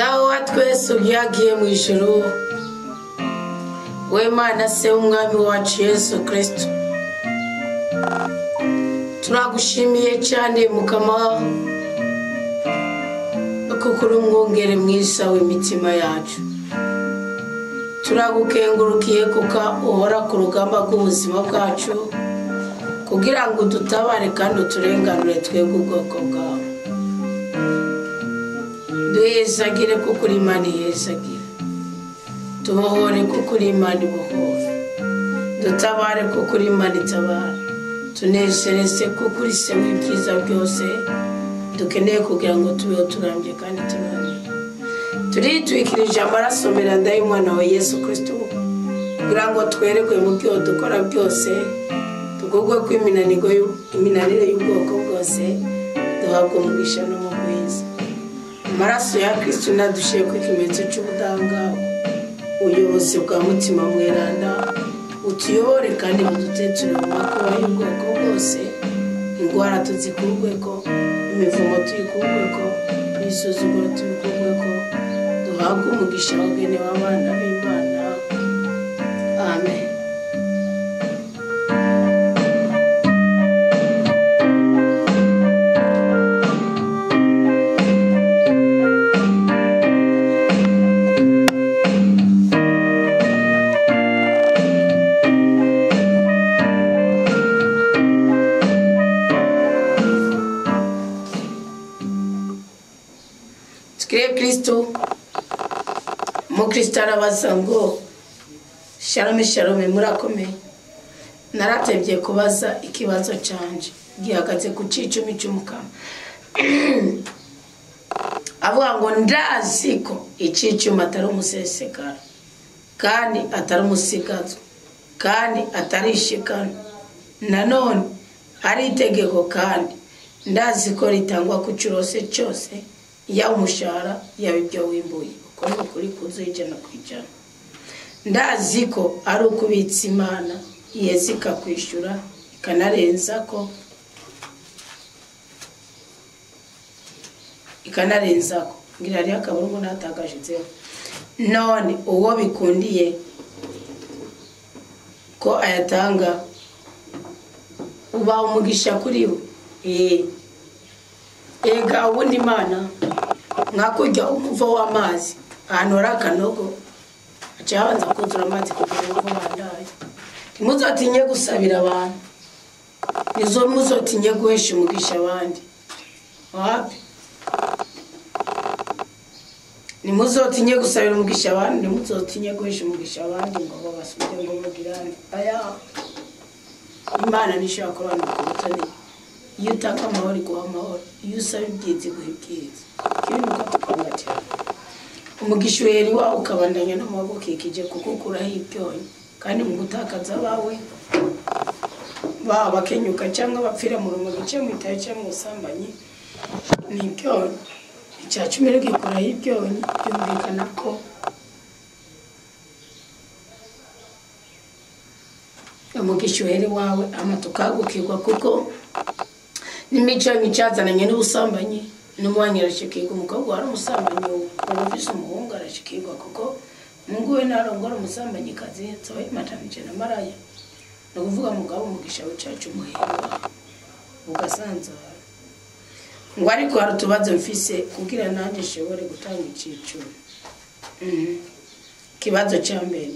Dawe wa twese ugiye mu ijuru, we Mana se w'umwami wacu Yesu Kristo, turagushimiye cyane Mukama, kuko uri umwungere mwiza w'imitima yacu. Turagukengurukiye kuko uhora ku rugamba rw'ubuzima bwacu, kugira ngo udutabare kandi uturenganure twebwe ubwoko bwawe. Duhezagire kuko uri Imana ihezagire, tubohore kuko uri Imana ibohora, dutabare kuko uri Imana itabara, tunezereze kuko uri se w'ibyiza byose dukeneye kugira ngo tubeho turambye kandi turambye. Turitwikirije amaraso meranda y'umwana wa Yesu Kristo kugira ngo twerekwe mu byo dukora byose, tugugwe ko iminaniro y'ubwoko bwose, duhabwe umugisha no mu bwiza. Amaraso ya Kristo nadushyire ku ikimenyetso cy'ubudahangarwa, ubuyobozi bwa Mutima Mweranda utuyobore kandi buduteture mu makuba y'ubwoko bwose, indwara tuzikurweko, imivumo tuyikurweko, ibisuzuguro tubikurweko, duhabwe umugisha wagenewe abana b'Imana. Amen. Kristo umukristo arabaza ngo shalome shalome, murakomeye? Naratebye kubaza ikibazo canje gihagaze ku cicumi cy'umukama. Avuga ngo ndazi ko icicumi atari umusesekara, kandi atari umusigazo, kandi atari ishikano, nanone ari itegeko, kandi ndazi ko ritangwa ku kirose cyose, yaba umushahara yaba ibyo wimbuye. Uko ni ukuri kuzuye 100%. Ndazi ko ari ukubitsa Imana iheza ikakwishyura, ikanarenza ko ngira hariho akaburungu natagashitseho. None uwo bikundiye ko ayatanga, uba umugisha kuri we. Ega ubundi Imana nka kurya umuvo w'amazi ahantu hari akanogo, haca habanza kuzura amazi kugira ngo bandaye. Ntimuzotinye gusabira abantu, nizo muzotinye guhesha umugisha abandi. Wapi? Ntimuzotinye gusabira umugisha abandi, ntimuzotinye guhesha umugisha abandi ngo babasubire ngo bagirane. Aya Imana nishobora kubana ku butoni. Iyo utanga amahoro iguha amahoro, iyo usaba ibyiza iguha ibyiza. Ibi ni uko tukangatira umugisha uhera iwawe ukabandanya no mu bagukikije, kuko ukuraho ibyonyi. Kandi mu gutakaza abawe, baba bakenyuka cyangwa bapfira mu rumogi cyangwa mu itabi cyangwa mu busambanyi, ni ibyonyi. Icya cumi rero gikuraho ibyonyi, byumvikana ko umugisha uhera iwawe, ama tukagukirwa, kuko n'imico micazananye n'ubusambanyi. N'umwanya arashikirwa, umukobwa wari umusambanyi wumvise umuhungu arashikirwa, kuko mungu we narongora umusambanyi kazi nsoba imatanije na maraya. Ni ukuvuga mugabo umugisha w'icacu umuhera ugasanzara. Ngo ariko hari utubazo mfise kugira nanjye nshobore gutanga icicumi. Ikibazo cya mbere,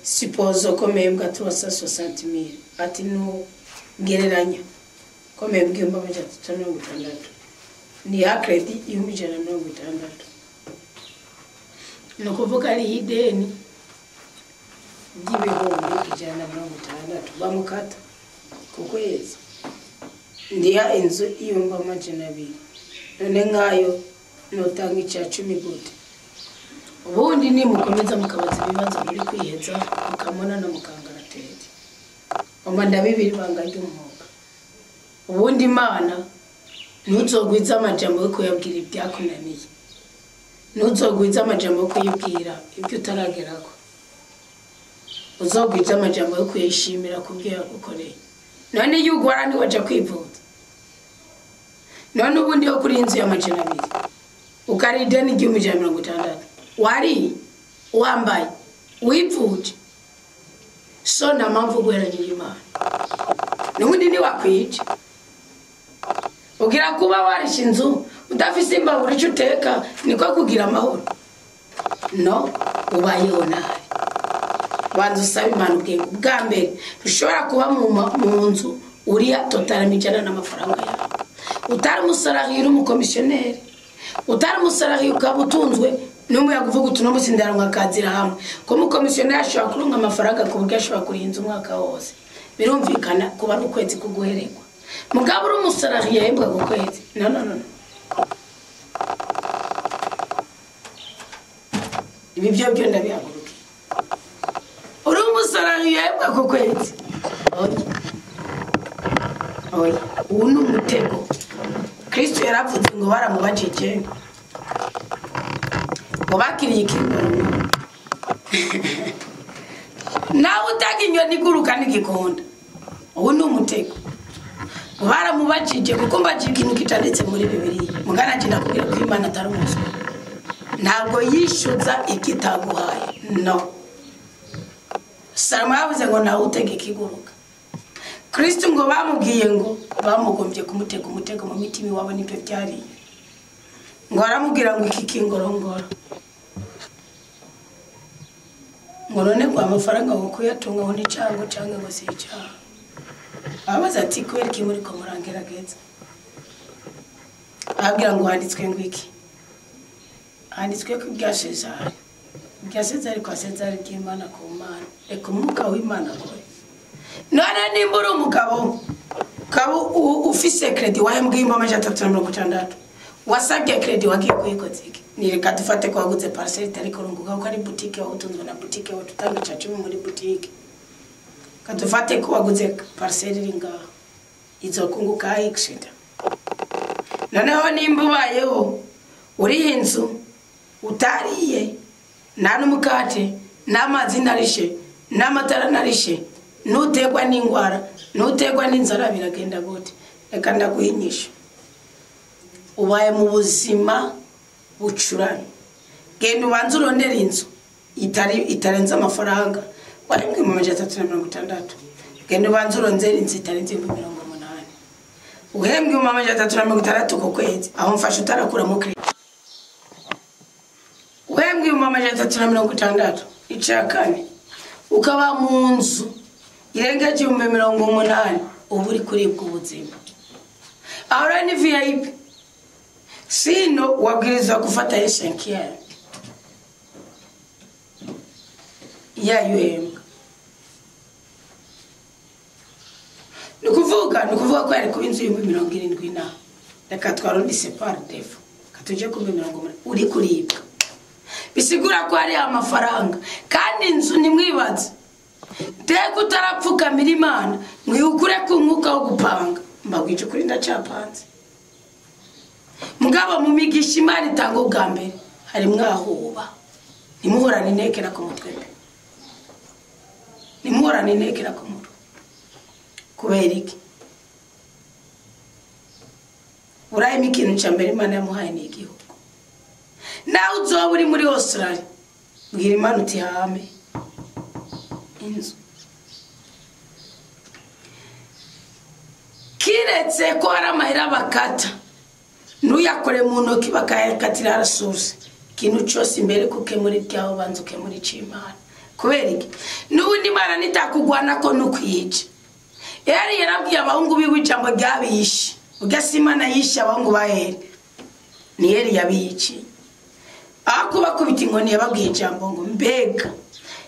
sipozo ko mpembwa 360,000, ati ntugereranya ko mpembwa 360,000, ni ya credit 160,000. Ni ukuvuga ariho ideni ry'ibihumbi 160 bamukata ku kwezi. Ndiya inzu 200,000, none nkayo notanga icya cumi gute? Ubundi nimukomeza mukabaza ibibazo muri kwiheza, mukamona no mukangaratete. Oma ndabibiri ibanga ry'umwuga. Ubundi Imana ntuzogwiza amajambo yo kuyabwira ibyakunaniye, ntuzogwiza amajambo yo kuyibwira ibyo utaragerako, uzogwiza amajambo yo kuyishimira kubyo yagukoreye. None iyo ugwara ntiwaja kwivuza? None ubundi yo kuri inzu ya 200,000 Ukari ideni 160. Wari wambaye wipfuje. So na mpamvu guheranyije Imana. Nubundi ni wakwica. Ugira kuba warisha inzu udafise imbabura icyo uteka niko kugira amahoro. No, ubayeho nabi. Banza usabe Imana ubwenge. Bwa mbere ushobora kuba mu nzu uriya totaramijana n'amafaranga yawe. Utari umusarari uri umukomisiyoneri. Utari umusarari ukaba utunzwe n'umuyaga uvuga uti uno munsi ndaronka akazira hamwe. Ko umukomisiyoneri ashobora kurunga amafaranga ku buryo ashobora kurinza umwaka wose. Birumvikana kuba ari ukwezi kuguherekwa. Mugabo uri umusarari yahembwa ku kwezi. No, no, no. Ibi byo byo ndabihagurukiye. Uri umusarari yahembwa ku kwezi. Oya. Oya. Ubu ni umutego. Kristo yaravuze ngo baramubajije ngo bakiriye ikingorongoro. Nawe utaga inyoni iguruka ntigikunda. Ubu ni umutego. Baramubajije kuko mbajije ikintu kitanditse muri Bibiliya. Mugana nje ndakubwira ko Imana atari umuswa. Ntabwo yishyuza ikitaguhaye. No. Salomo yavuze ngo nawe utega ikiguruka. Kristo ngo bamubwiye ngo bamugombye kumutega umutego mu mitima iwabo nibyo byari. Ngo aramubwira ngo iki kingorongoro. Ngo none ngo amafaranga ngo kuyatunga ngo ni cyango cyangwa ngo si icyaha. Abaza ati kubera iki muri ko murangerageza? Ababwira ngo handitswe ngo iki? Handitswe ko ibya Sezari. Ibya Sezari kwa Sezari by'Imana ku Mana. Reka umwuka w'Imana akore. None nimba uri umugabo ukaba ufise credit wahembwe 360 wasabye credit wagiye kuyikoza iki? Ni reka dufate ko waguze parcelle itari kurunguka ko ari boutique watunzwe na boutique watutanga ica 10 muri boutique. Kadufate ko waguze parcelle iri ngaho izokunguka accident. Noneho nimba ubayeho uri inzu utariye nta n'umukate n'amazi narishe n'amatara narishe nutegwa n'ingwara nutegwa n'inzara biragenda gute? Reka ndaguhinyisha. Ubaye mu buzima bucuranye. Genda ubanze urondere inzu itarenze amafaranga warembwe mu 360. Genda ubanze urondere inzu itarenze 80,000. Uhembwe mu 360 ku kwezi aho mfasha utarakuramo credit. Uhembwe mu 360 ica kane ukaba mu nzu irengeje 80,000 ubu uri kuribwa ubuzima. Aho ni VIP. Sino wabwirizwa gufata S5 ya UM. Nukuvuga ko yari kuba inzu 70,000 na reka twarondise par defo katuje ku 80,000 uri kuribwa. Bisigura ko ari amafaranga kandi inzu nimwibaze. Teka utarapfukamira Imana mwihukure ku mwuka wo gupanga. Mbagwije kuri ndacapanze. Mugabo mu migisha Imana itanga ubwa mbere hari mwahuba. Nimuhorane intekera ku mutwe pe. Nimuhorane intekera ku mutwe. Kubera iki? Urayemo ikintu cya mbere Imana yamuhaye ni igihugu. Nawe uzoba uri muri Australia bwira Imana uti hame inzu. Kiretse ko hari amahera bakata nuyakore mu ntoki bakayakatira resource ikintu cyose imbere kuke muri byaho banza uke muri c'Imana. Kubera iki? N'ubundi Imana nitakugwana ko nukwica. Yari yarabwiye abahungu biwe ijambo ryabishe. Ugasi Imana yishe abahungu ba Eli. Ni Eli yabiyici. Aho bakubita inkoni yababwiye ijambo ngo mbega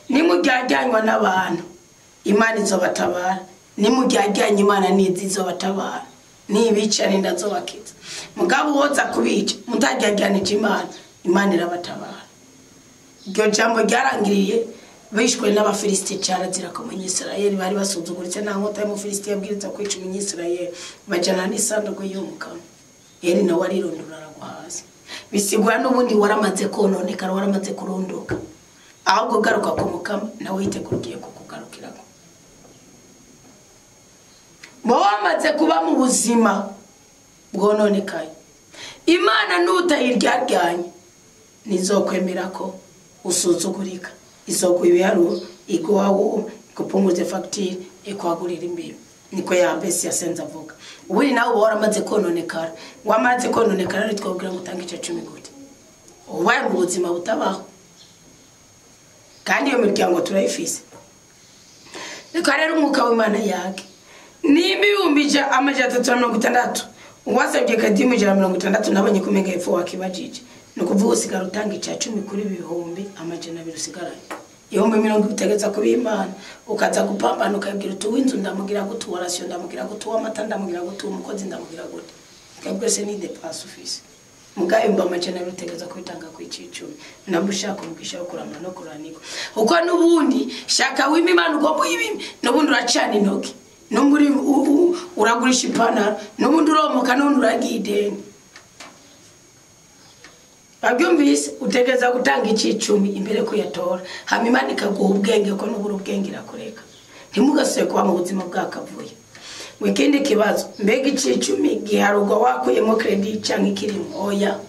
nimujyajyanywa n'abantu Imana izobatabara, nimujyajyanye Imana nizizobatabara, nibica nindazobakiza. Mugabo woza kubica mutajyajyanije Imana, Imana irabatabara. Iryo jambo ryarangiriye bishwe n'Abafilisiti cyarazira ko Umunyisirayeli bari basuzuguritse nta nkota y'Umufilisiti yabwirizwa kwica Umunyisirayeli bajana n'isanduku y'umukama. Eli nawe arirondora aragwa hasi. Bisigura n'ubundi waramaze kononekara waramaze kurunduka. Ahubwo garuka ku mukama nawe yitegura ugiye kukugarukirako. Bo wamaze kuba mu buzima bwononekaye. Imana nutayiryarya nizokwemera ko usuzugurika, izoguha ibiharuro, iguha wowe, igupunguze fagitire, ikwagurira imbibi. Niko Yabesi yasenze avuga. Ubundi nawe uba waramaze kononekara, wamaze kononekara rero twabwira ngo utange ica 10 gute? Ubaye mu buzima butabaho. Kandi iyo miryango turayifise. Reka rero umwuka w'Imana yake. Nimba 360,000 uwasabye kadi 160 nabonye kumenga hepfo wakibajije. Ni ukuvuga usigara utanga ica 10 kuri 200,000 usigaranye. 20,000 utegeza kuba Imana, ukaza gupambana ukabwira uti uw'inzu ndamugira gute, uwa rasiyo ndamugira gute, uw'amata ndamugira gute, umukozi ndamugira gute. Twebwe se ni dépense ufise. Mugaye 200,000 utegeza kubitanga ku 10. Namba ushaka umugisha wo kurama no kuranirwa. Uko nubundi shaka wima Imana ugomba uyibime, nubundi uracana intoki, nubundi uragurisha ipantaro, nubundi uromoka, nubundi uragiye ideni. Babyumvise, utegeza gutanga 10 imbere kuyatora. Hama Imana ikaguha ubwenge, ko nubura ubwenge irakureka. Ntimugasubire kuba mu buzima bwakavuye. Mu kindi kibazo, mbega 10 giharurwa wakuyemo credit canke ikirimo? Oya.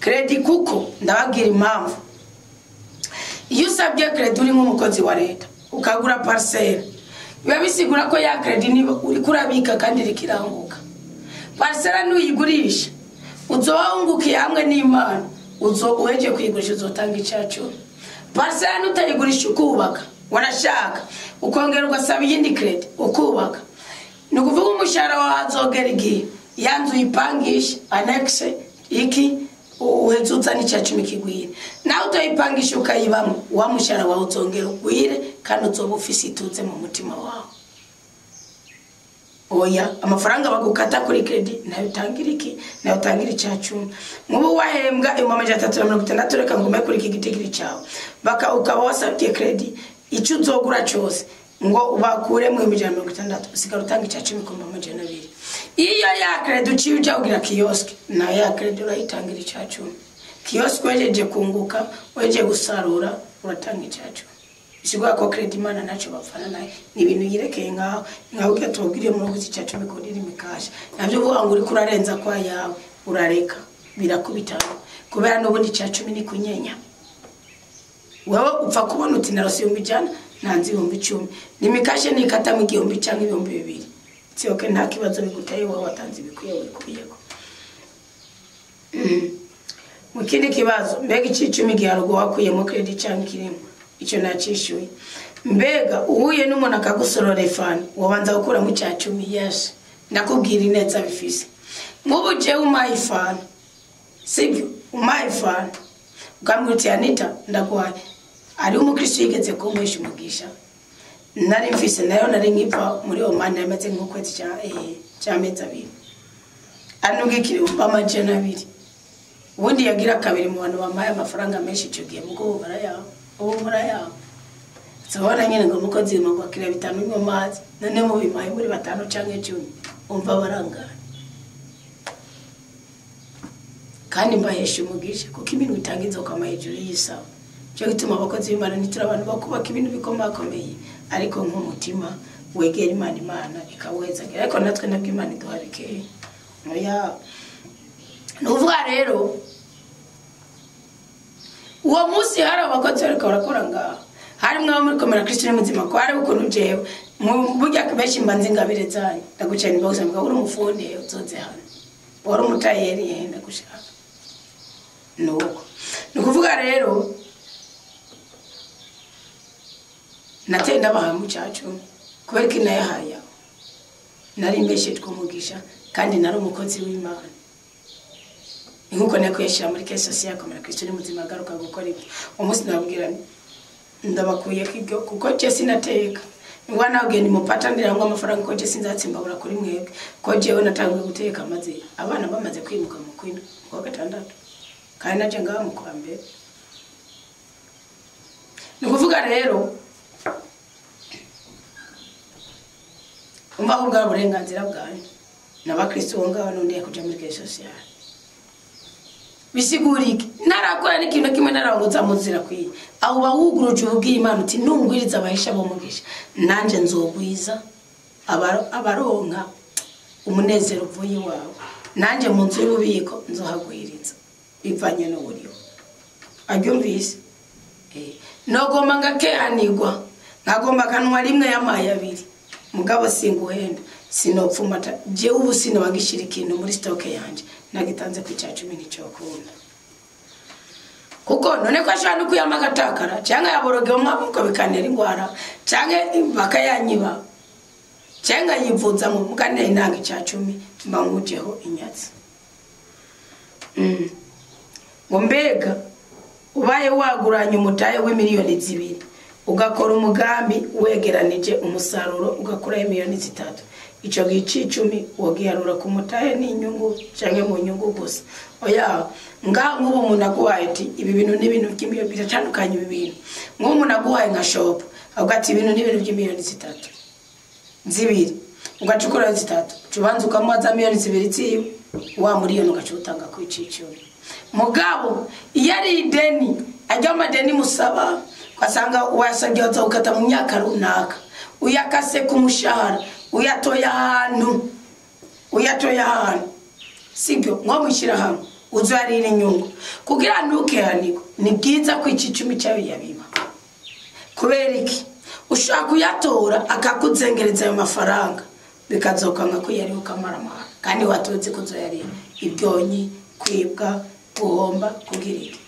Credit, kuko ndababwira impamvu. Iyo usabye credit uri nk'umukozi wa leta, ukagura parcelle, biba bisigura ko ya credit niba uriko urabika kandi rikiranguka. Parcelle nuyigurisha, uzoba wungukiye hamwe n'Imana, uzo uheje kuyigurisha uzotanga 10. Parcelle nutayigurisha ukubaka, wanashaka ukongera ugasaba iyindi credit ukubaka. Ni ukuvuga umushahara wawe azogera igihe ya nzu uyipangisha annexe iki uheze uzana 10 kigwire, nawe utayipangisha ukayibamo, wa mushahara wawe uzongera ugwire kandi uzoba ufise ituze mu mutima wawe. Oya, amafaranga bagukata kuri credit nayo utangira iki? Nayo utangira 10. Nk'ubu wahembwa 360,000, reka ngume kuri iki gitigiri cyawe, baka ukaba wasabye credit icyo uzogura cyose ngo bakuremo 160,000, usigara utanga 10 ku 200,000. Iyo ya credit uciye ujya ugira kiosk, na ya credit urayitangira 10. Kiosk wejeje kunguka, wejeje gusarura, uratanga 10. Isigwa ko credit Imana naco bapfana nayo ni ibintu yirekeye nkaho nkaho ugiye tubwiriye mu rugo 10 kuri imikasha. Navyo uvuga ngo uri kurarenza kwa yawe, urareka birakubitana kubera n'ubundi 10 ni kunyenya. Wewe upfa kubona uti narose 100,000 nanzi 10,000, nimikashe nikata mu 1,000 canke 2,000. Tsioke nta kibazo biguteye, wowe watanze ibikwiye wikubiyeko. Mu kindi kibazo, mbega 10 giharugwa wakuyemo credit canke kirimo? Icyo nacishuye. Mbega uhuye n'umuntu akagusorora ifani, wabanza gukura mu 10? Yes. Ndakubwira ineza bifise. Nk'ubu jewe umpaye ifani, sibyo? Umpaye ifani ukambwira uti Anita ndaguhaye. Ari umukristo yigeze kumuhisha umugisha nari mfise, nayo nari nkiva muri Oman yamaze nk'ukwezi cy'amezi 2, anugikira 200,000. Ubundi yagira kabiri mu bantu bampaye amafaranga menshi icyo gihe, mugo barayaho ubu murayaho. Tubona nyine ngo umukozi magwakira 5 mu mazi, none mu bimaye muri 5 canke 10, umva barangana. Kandi mbahesha umugisha kuko ibintu bitanga inzoka hejuru y'isawa. Cyo gituma abakozi b'Imana nituri abantu bakubaka ibintu bikomakomeye, ariko nk'umutima wegera Imana, Imana ikawuhezagira. Ariko natwe nabwo Imana iduha bikeya. Oya. Nuvuga rero uwo munsi hari abakozi bariko barakora ngaho, harimwo abo muri komera Kristo ni muzima, ko hari ukuntu jewe burya benshi mbanze ingabire zanyu ndagucana imbago zanyu, uri umufundi uzoze hano, wari umutayeri yenda gushaka. Nuko ni ukuvuga rero nateye ndabaha mu 10 kubera ko nayahaye nari mbeshejwe umugisha kandi nari umukozi w'Imana. Nkuko nakuyashira muri caisse sociale komera Kristo ni muzima agaruka gukora ibyo. Umunsi nabwira ndabakuye ibyo kuko je sinateka. Ngwa nabwiye ni mupata ndirangwa amafaranga ko je sinzatsimbabura kuri mwebwe, ko jewe natanguye guteka amaze abana bamaze kwimuka mu kwino kwa 6 kandi naje ngaha mu kwa mbere. Ni kuvuga rero umva ubwa burenganzira bwanyu n'abakristo ngaho n'undi yakuja muri caisse sociale. Bisigurike narakora n'ikintu kimwe naranguza muzira kwiye aho bawuguruje ubwiye Imana uti nungwiriza abahisha bo mugisha nanje nzogwiza abaronka umunezero uvuye iwawe. Nanjye mu nzu y'ububiko nzohagwiriza bivanye n'uburyo. Abyumvise? Nogomba ngakehanirwa, nkagomba kanwa rimwe y'amaye abiri. Mugabo singuhenda, sinopfumata. Jewe ubu sinobagishira ikintu muri stock yanje, nagitanze ku cya 10 nicokunda. Kuko none ko ashobora no kuyama agatakara, cyangwa yaborogewe mwabuko bikanera ingwara, cyangwa bakayanyiba, cyangwa yivuza mu mugane inanga icya 10 mba nkujeho inyatsi. Ngo mbega ubaye waguranye umutahe w'imiliyoni 2 ugakora umugambi wegeranije umusaruro ugakora miliyoni 3, ico gici 10 wogiharura ku mutahe n'inyungu canke mu nyungu gusa? Oya, nga nk'ubu umuntu aguhaye ati ibi bintu n'ibintu by'imiliyoni biratandukanye. Ibi bintu nk'ubu umuntu aguhaye nka shop avuga ati ibintu n'ibintu by'imiliyoni 3 zibiri, ugacukura 3, ubanza ukamuha miliyoni 2 ziwe, wa miliyoni ugaca utanga ku icicumi. Mugabo iyo ari ideni, ajya amadeni musaba ugasanga wasabye ukata mu myaka runaka, uyakase ku mushahara, uyatoya ahantu, uyatoya ahantu, sibyo? Nko mushyira hamwe uzarira inyungu kugira ntukehanirwe. Ni byiza ko iki 10 cyawe yabiba. Kubera iki? Ushaka kuyatora akakuzengereza ayo mafaranga, bikazokanga ko yari ukamaramara, kandi watonze kuzoyarira ibyonyi, kwibwa, guhomba, kugira iki.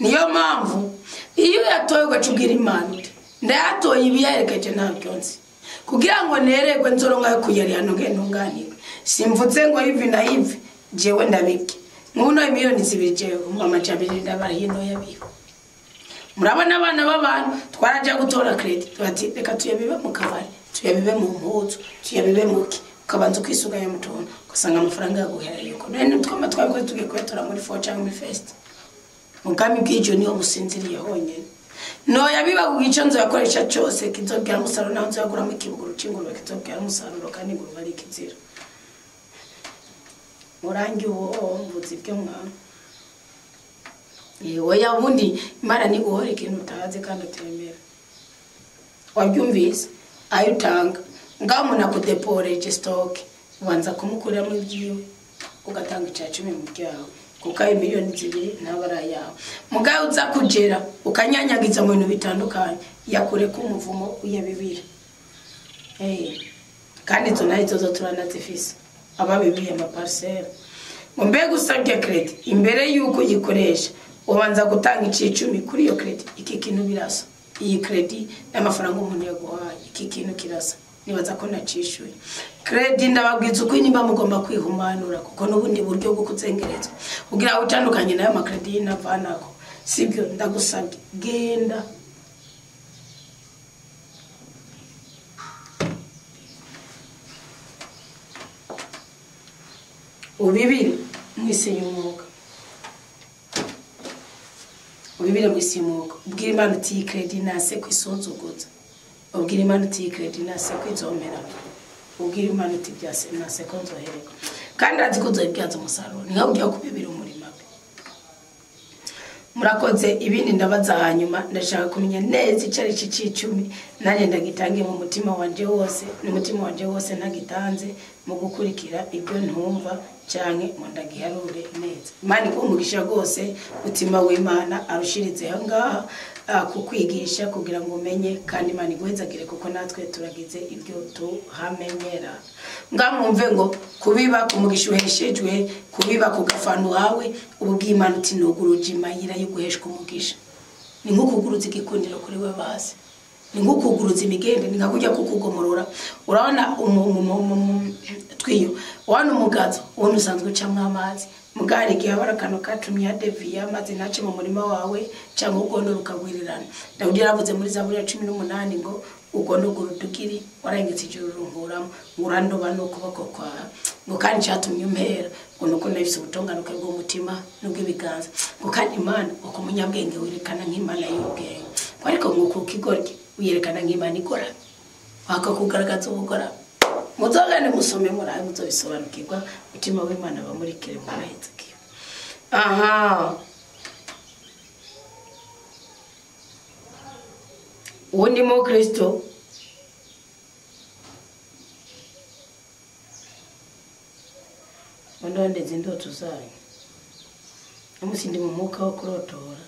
Niyo mpamvu iyo uyatoye ugaca Imana uti ndayatoye ibiyerekeje ntabyo nzi, kugira ngo neregwe nzoronka yo kuyariha ntuge ntunganirwe. Simvuze ngo ivi na ivi, jewe ndabibye nkuno miliyoni 2 jewe umva amajabiri ndabara hino yabiba. Murabona abana b'abantu twaraja gutora credit bati reka tuyabibe mu kabari, tuyabibe mu mpuzu, tuyabibe mu ki, ukabanza ukisuganya mu tuntu ugasanga amafaranga yaguhera yuko none twama twabikoze tugiye kuyatora muri 4 cyangwa muri fest. Mugami bw'ijyo niho musinziriye honyine. No yabiba kugico nzoyakoresha cyose kizobyara umusaruro, naho nzoyaguramo ikibuguru c'ingurube kizobyara umusaruro, kandi ingurube ari ikizira. Murangi uwo mvuze ibyo mwana. Oya, ubundi Imana ni guhora ikintu utazi kandi utemera. Wabyumvise? Ayo utanga ngaho umuntu akudeporeje stock, ubanza kumukuriramo ibyiwe ugatanga icya 10 mu byawe, kuko ayo miliyoni 2 ntaba ari ayawe. Mugabe uza kugera ukanyanyagiza mu bintu bitandukanye, yakureka umuvumo uyabibira. Kandi izo nazo zo turanazifise ababibiye amaparcelle. Ngo mbega usabye credit, imbere yuko uyikoresha ubanza gutanga icicumi kuri iyo credit. Iki kintu birasa, iyi credit n'amafaranga umuntu yaguhaye, iki kintu kirasa, nibaza ko nacishuye credit. Ndababwiza uko nimba mugomba kwihumanura, kuko n'ubundi buryo bwo kuzengerezwa kugira ngo utandukanye nayo ma credit y'inavanako, sibyo? Ndagusabye genda ubibire mw'isi y'umwuka, ubibire mw'isi y'umwuka, ubwire Imana uti iyi credit nase kwisunzuguza, ubwire Imana uti iyi credit nase kwizomera, ubwire Imana uti byase nase ko nzohererwa, kandi azi ko nzobibyaza umusaruro. Ni nkaho ugiye kubibira umurima pe. Murakoze, ibindi ndabaza hanyuma. Ndashaka kumenya neza icyo ari cyo nanjye ndagitange mu mutima wanje wose, n'umutima wanje wose ntagitanze mu gukurikira ibyo ntumva cyane ngo ndagiharure neza. Imana iguhe umugisha rwose, mutima w'Imana arushirize aho ngaha kukwigisha kugira ngo umenye, kandi Imana iguhezagire kuko natwe turagize ibyo tuhamenyera. Ngamwumve ngo kubiba ku mugisha uheshejwe, kubiba ku gafano wawe, ububwiye Imana uti nuguruje imayira yo guheshwa umugisha. Ni nko kuguruza igikundiro kuri we basi, ni nko kuguruza imigende, ni nka kujya kukugomorora. Urabona twiyo wana umugazo uwo usanzwe ucamwo amazi, mugari igihe habara akantu katumye hadeviye amazi ntace mu murima wawe cyangwa ugondo rukagwirirana. Dawidi yaravuze muri Zaburi ya 18 ngo ugondo rudugiri warengetse ijuru runkuramo, ngo urandoba n'ukuboko kwawe, ngo kandi cyatumye umpera, ngo nuko nafise ubutonganuke bw'umutima n'ubw'ibiganza, ngo kandi Imana uko umunyabwenge werekana nk'Imana y'ubwenge, ngo ariko ngo kuko igoryi uyerekana nk'Imana igora, wakakugaragaza ubugora. Muzogane musome murabe muzobisobanukirwa, umutima w'Imana bamurikire murahezakiwe. Aha, uwo ni Kristo. Ndondeze indoto zanyu. Umunsi ndi mu mwuka wo kurotora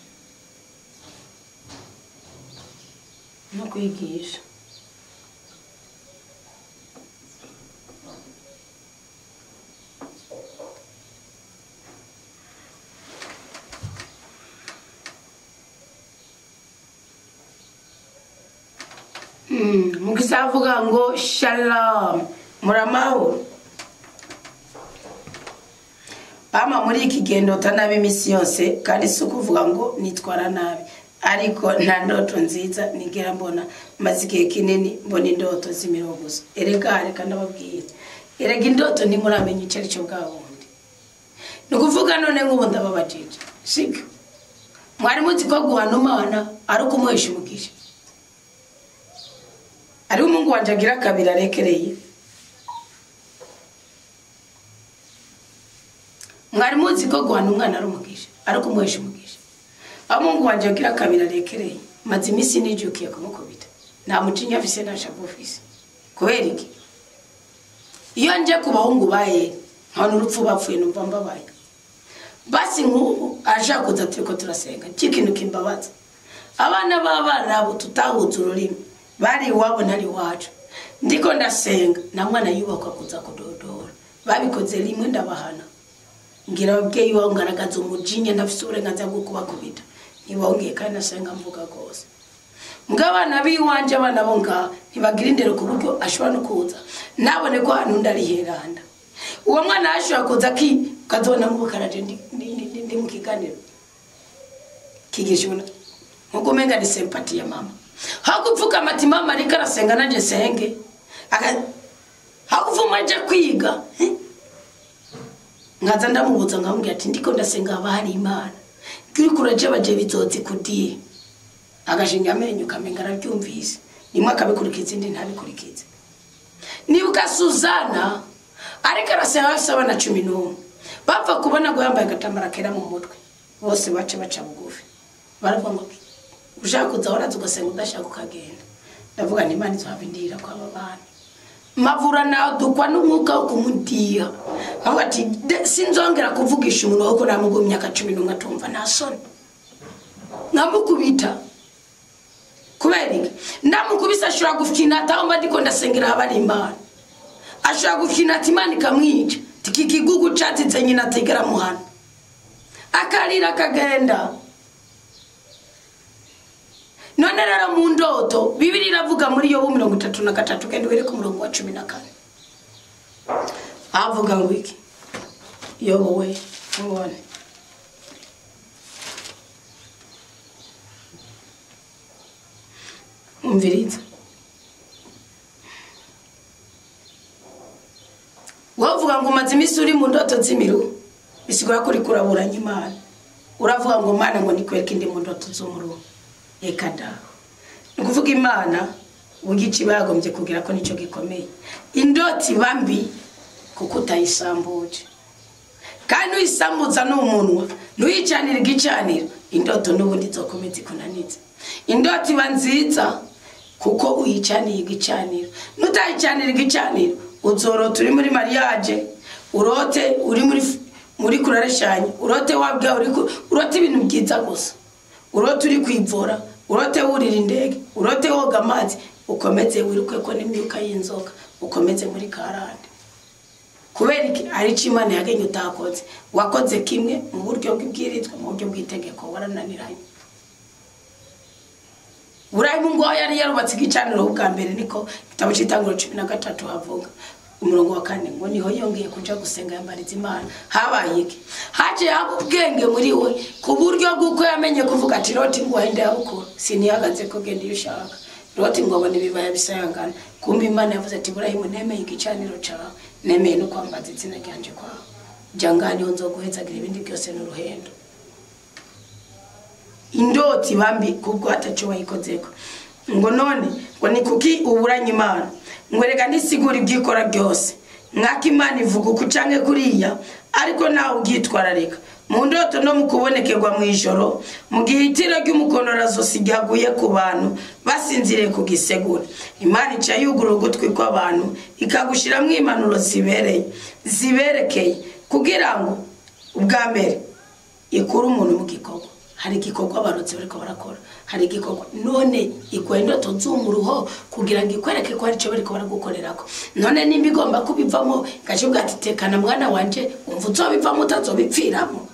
no kwigisha. Mukisavuga ngo shalom, muramahoro. Bama muri iki gendo nabi imisi yose, kandi si ukuvuga ngo nitwara nabi, ariko nta ndoto nziza nigera mbona. Maze igihe kinini mbona indoto z'imirogo gusa. Erega reka ndababwira, erega indoto ntimuramenya icyo ari cyo bwa bundi. Ni ukuvuga none nk'ubu ndababajije, sibyo? Mwari muzi ko guhana umwana ari ukumuhesha umugisha? Ari umuhungu wanje agira kabiri arekereye. Mwari muzi ko guhana umwana ari umugisha, ari ukumuhesha umugisha? Aho umuhungu wanje agira kabiri arekereye, maze iminsi nijukiye kumukubita. Nta mujinya afise, nta shavu afise. Kubera iki? Iyo nje ku bahungu ba Eli, nkabona urupfu bapfuye numva mbabaye. Basi nk'ubu ashaka kuza turiko turasenga, ikintu kimbabaza. Abana b'abarabu tutahuza ururimi, bari iwabo ntari iwacu. Ndiko ndasenga, na mwana yubakwa kuza kudodora. Babikoze rimwe ndabahana. Ngira ababyeyi iwabo ngaragaza umujinya, ntafise uburenganzira bwo kubakubita. Ntibongeye kandi nasenga mvuga rwose. Mbwa abana b'iwanje, abana bo ngaha ntibagira indero ku buryo ashobora no kuza nabone ko hano undi ari heranda. Uwo mwana ashobora kuza ukazibona nk'ubukaraje ndi mu kiganiro kigisha ubona nkuko umenga ni sympathy ya mama. Hakupfuka ati mama ariko arasenga nanje senge, hakuvuma nje kwiga. Nkaza ndamubuza nkamubwira ati ndiko ndasenga haba hari Imana, uriko uraje baje bizozi kudiye. Agashinga amenyo ukamenga arabyumvise, nimwe akabikurikiza indi ntabikurikize. Nibuka Suzana ariko arasenga afise abana 11, bapfa kubona ngo yambaye agatambara kera mu mutwe, bose bace baca bugufi, baravuga ngo ushaka kuza waraza ugasenga, udashaka ukagenda. Ndavuga nti Imana izohava indira kw'aba bana. Mavura nadukwa n'umwuka wo kumudiha. Avuga ati sinzongera kuvugisha umuntu kuko namuguye imyaka 11 atumva nta soni. Nkamukubita. Kubera iki? Ndamukubise ashobora gufyina ati mba ndiko ndasengera haba ari Imana. Ashobora gufyina ati Imana ikamwica. Iki kigugu catitse nyina atigera muhana. Akarira akagenda. None rero mu ndoto Bibiliya iravuga muri Yobu 33 kenda uhere ku murongo wa 14. Avuga ngo iki? Yobu we mubone. Umviriza. Wavuga ngo umaze iminsi uri mu ndoto z'imiru, bisigura ko uriko uraburanya Imana. Uravuga ngo Mana ngo nikwereke indi mu ndoto z'umuruho. Reka da. Ni ukuvuga Imana ugici bagombye kugira ko nico gikomeye. Indoti bambi kuko utayisambuje. Kandi uyisambuza n'umunwa, ntuyicanira igicaniro, indoto n'ubundi izokomeza ikunanize. Indoti iba nziza kuko uyicaniye igicaniro. Nutayicanira igicaniro, uzorota uri muri mariage, urote uri muri kurareshanya, urote wabwa uri urote ibintu byiza gusa. Urote uri kwivora, urote wurira indege, urote woga amazi, ukomeze wiruke ko n'imyuka y'inzoka, ukomeze muri karande. Kubera iki? Ari ico Imana yagenye utakoze. Wakoze kimwe mu buryo bw'ibwirizwa, mu buryo bw'itegeko warananiranye. Burayimu ngo yari yarubatse igicaniro ubwa mbere, niko igitabo c'Itanguriro 13 havuga umurongo wa 4 ngo niho yongeye kuja gusenga yambariza Imana. Habaye iki? Haje haba ubwenge muri we ku buryo bw'uko yamenye kuvuga ati Loti ngo ahende yabukora, sinihagaze ko genda iyo ushaka. Loti ngo abone ibibaya bisayangana. Kumbe Imana yavuze ati Burayimu nemeye igicaniro cawe, nemeye no kwambaza izina ryanje kwawe. Jya ngaha niho nzoguhezagira ibindi byose n'uruhendo. Indoti bambi kubwo ataco bayikozeko. Ngo none ngo ni kuki uburanye Imana? Ngo reka nisigura ibyikora byose. Mwaka Imana ivuga uku canke kuriya, ariko nawe ubyitwararika. Mu ndoto no mu kubonekerwa mu ijoro, mu gihe itiro ry'umukonorazo ryaguye ku bantu basinziriye ku gisegura, Imana ica yugurura ugutwi kw'abantu ikagushiramwo impanuro zibereye ziberekeye. Kugira ngo ubwa mbere ikure umuntu mu gikorwa. Hari igikorwa abarotsi bariko barakora, hari igikorwa none ikuye indoto z'umuruho kugira ngo ikwereke ko hari ico bariko baragukorerako. None nimba igomba kubivamo igaca ati tekana mwana wanje, umva uzobivamo utazobipfiramo,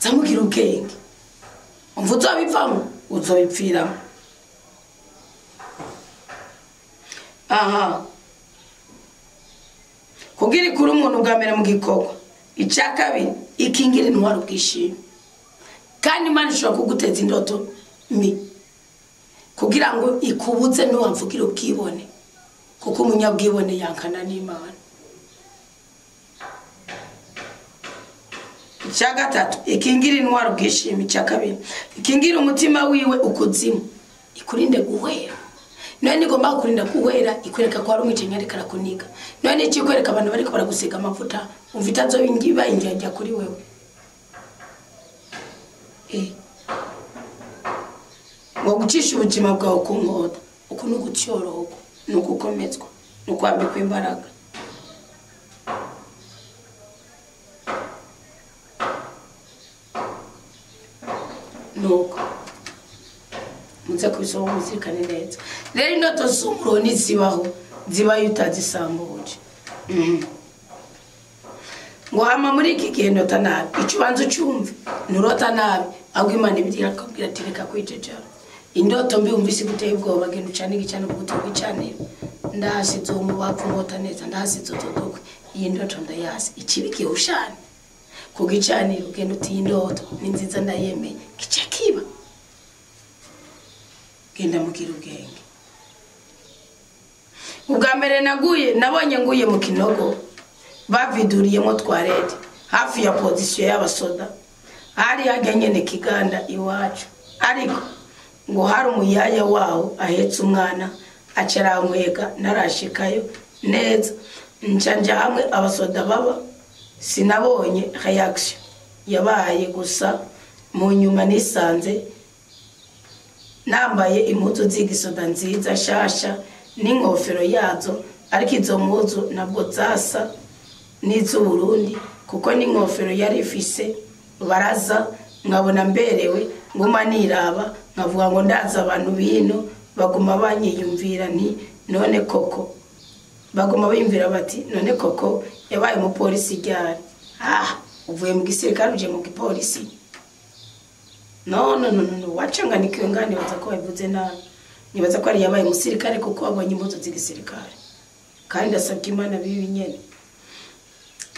zamugira ubwenge, umva uzobivamo uzobipfiramo. Aha, kugira ikure umuntu bwa mbere mu gikorwa. Icya kabiri, ikingira intwaro ubwishime. Kandi Imana ishobora kuguteza indoto mbi kugira ngo ikubuze ntiwamvugire ubwibone, kuko umunyabwibone yankana n'Imana. Icya gatatu, ikingira intwaro ubwishime. Icya kabiri, ikingira umutima wiwe ukuzimu, ikurinde guhwera. None igomba kukurinda guhwera, ikwereka ko hari umwicanyi ariko arakuniga. None ikikwereka abantu bariko baragusiga amavuta, umva itazoba indyarya kuri wewe. Ngo gucisha ubuzima bwawe ku nkota, uku ni ugutyorohwa, ni ugukomezwa, ni ukwambikwa imbaraga. Nuko muze kubisoma muzirikane neza. Rero indoto z'umuruho ntizibaho, zibayo utazisambuje. Ngo hama muri iki gihe ndota nabi, icyo ubanza ucyumve, nturota nabi, ahubwo Imana ibiri akubwira ati reka kwijejera. Indoto mbi wumvise iguteye ubwoba, genda ucane igicaniro kuko ugicanira. Ndahasize uwo mubapfu ngota neza, ndahasize utwo dukwi, iyi ndoto ndayasi. Ikibi gihushane ku gicaniro, ugenda uti iyi ndoto ni nziza ndayemeye, kica kiba. Genda mugira ubwenge. Ubwa mbere naguye, nabonye nguye mu kinogo baviduriyemo toilette hafi ya position y'abasoda, hari hajya nyene Kiganda iwacu. Ariko ngo hari umuyaya waho ahetse umwana, acarankwega narashikayo neza, nca hamwe abasoda baba, sinabonye reaction yabaye, gusa mu nyuma nisanze nambaye impuzu z'igisoda nziza shasha n'ingofero yazo, ariko izo mpuzu nabwo zasa n'iz'Uburundi, kuko n'ingofero yari ifise baraza, nkabona mberewe, nguma niraba nkavuga ngo ndaza abantu bino baguma banyiyumvira nti none koko, baguma biyumvira bati none koko yabaye umupolisi ryari? Ah, uvuye mu gisirikare uje mu gipolisi? No no no no, wacanganikiwe ngani, baza ko babivuze nabi. Nibaza ko ari yabaye umusirikare kuko wabonye impuzu z'igisirikare. Kandi ndasabye Imana bibi nyene.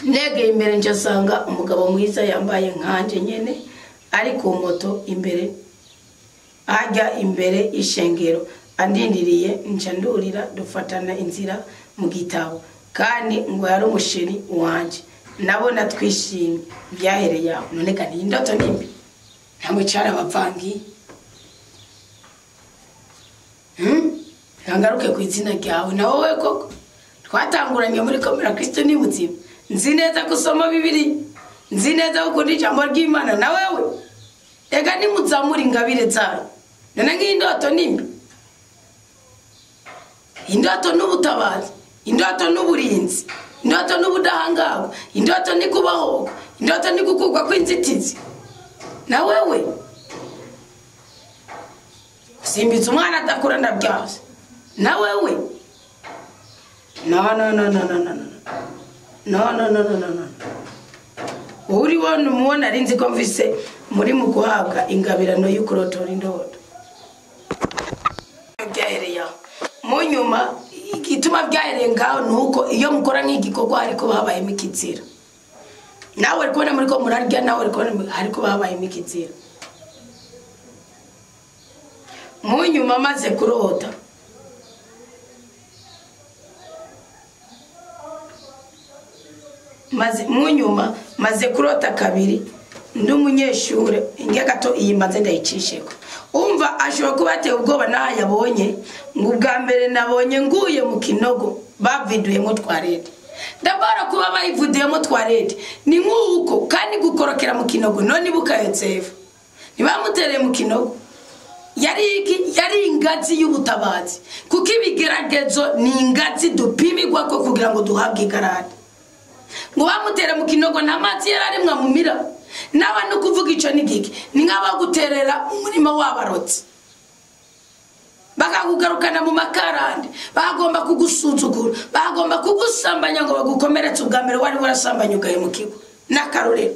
Negeye imbere njasanga umugabo mwiza yambaye nkanje nyene, ari ku moto imbere, ajya imbere ishengero, andindiriye nca ndurira dufatana inzira mu gitabo. Kandi ngo yari umusheri wanje, nabona twishimye byahereye aho. None kandi indoto nimbi ntabwo cyarabavangiye. Ntangaruke ku izina ryawe na wowe koko twatanguranye muri komera Kristo ni muzima. Nzi neza gusoma Bibiliya, nzi neza gukunda ijambo ry'Imana na wewe. Ega nimuzamura ingabire zayo. None nk'indoto nimbi, indoto n'ubutabazi, indoto n'uburinzi, indoto n'ubudahangarwa, indoto ni kubaho, indoto ni gukurwa kw'inzitizi. Na wewe simbiza umwana adakura ndabyaza. Na wewe no no no no no no no no no no no no. Uri wona umubona ari nzi ko mvise muri mu guhabwa ingabirano y'ukurotora indoto. Byahereye aho. Mu nyuma igituma byahereye ngaho nuko iyo mukora nk'igikorwa ariko habayemo ikizira. Nawe uri kubona muri ko murarya, nawe uri kubona ariko habayemo ikizira. Mu nyuma maze kurota, maze kurota kabiri ndi umunyeshure, inge gato iyi maze ndayicisheko. Umva ashobora kuba ateye ubwoba naho yabonye ngo ubwa mbere nabonye nguye mu kinogo baviduyemo toilette. Ndabara kuba bayivudiyemo toilette ni nkuko kandi gukorokera mu kinogo none ibuka Yosefu ntibamutereye mu kinogo, yari ingazi y'ubutabazi, kuko ibigeragezo ni ingazi dupimirwa ko kugira ngo duhabwe igarade. Ngo bamutera mu kinogo nta mazi yararimwa mu mira. Naba no kuvuga ico ni giki? Ni nk'abaguterera umurima wabarotse. Bakakugarukana mu makarande, bagomba kugusuzugura, bagomba kugusambanya ngo bagukomeretse ubwa mbere wari warasambanye ugahemukiwe n'akarorero.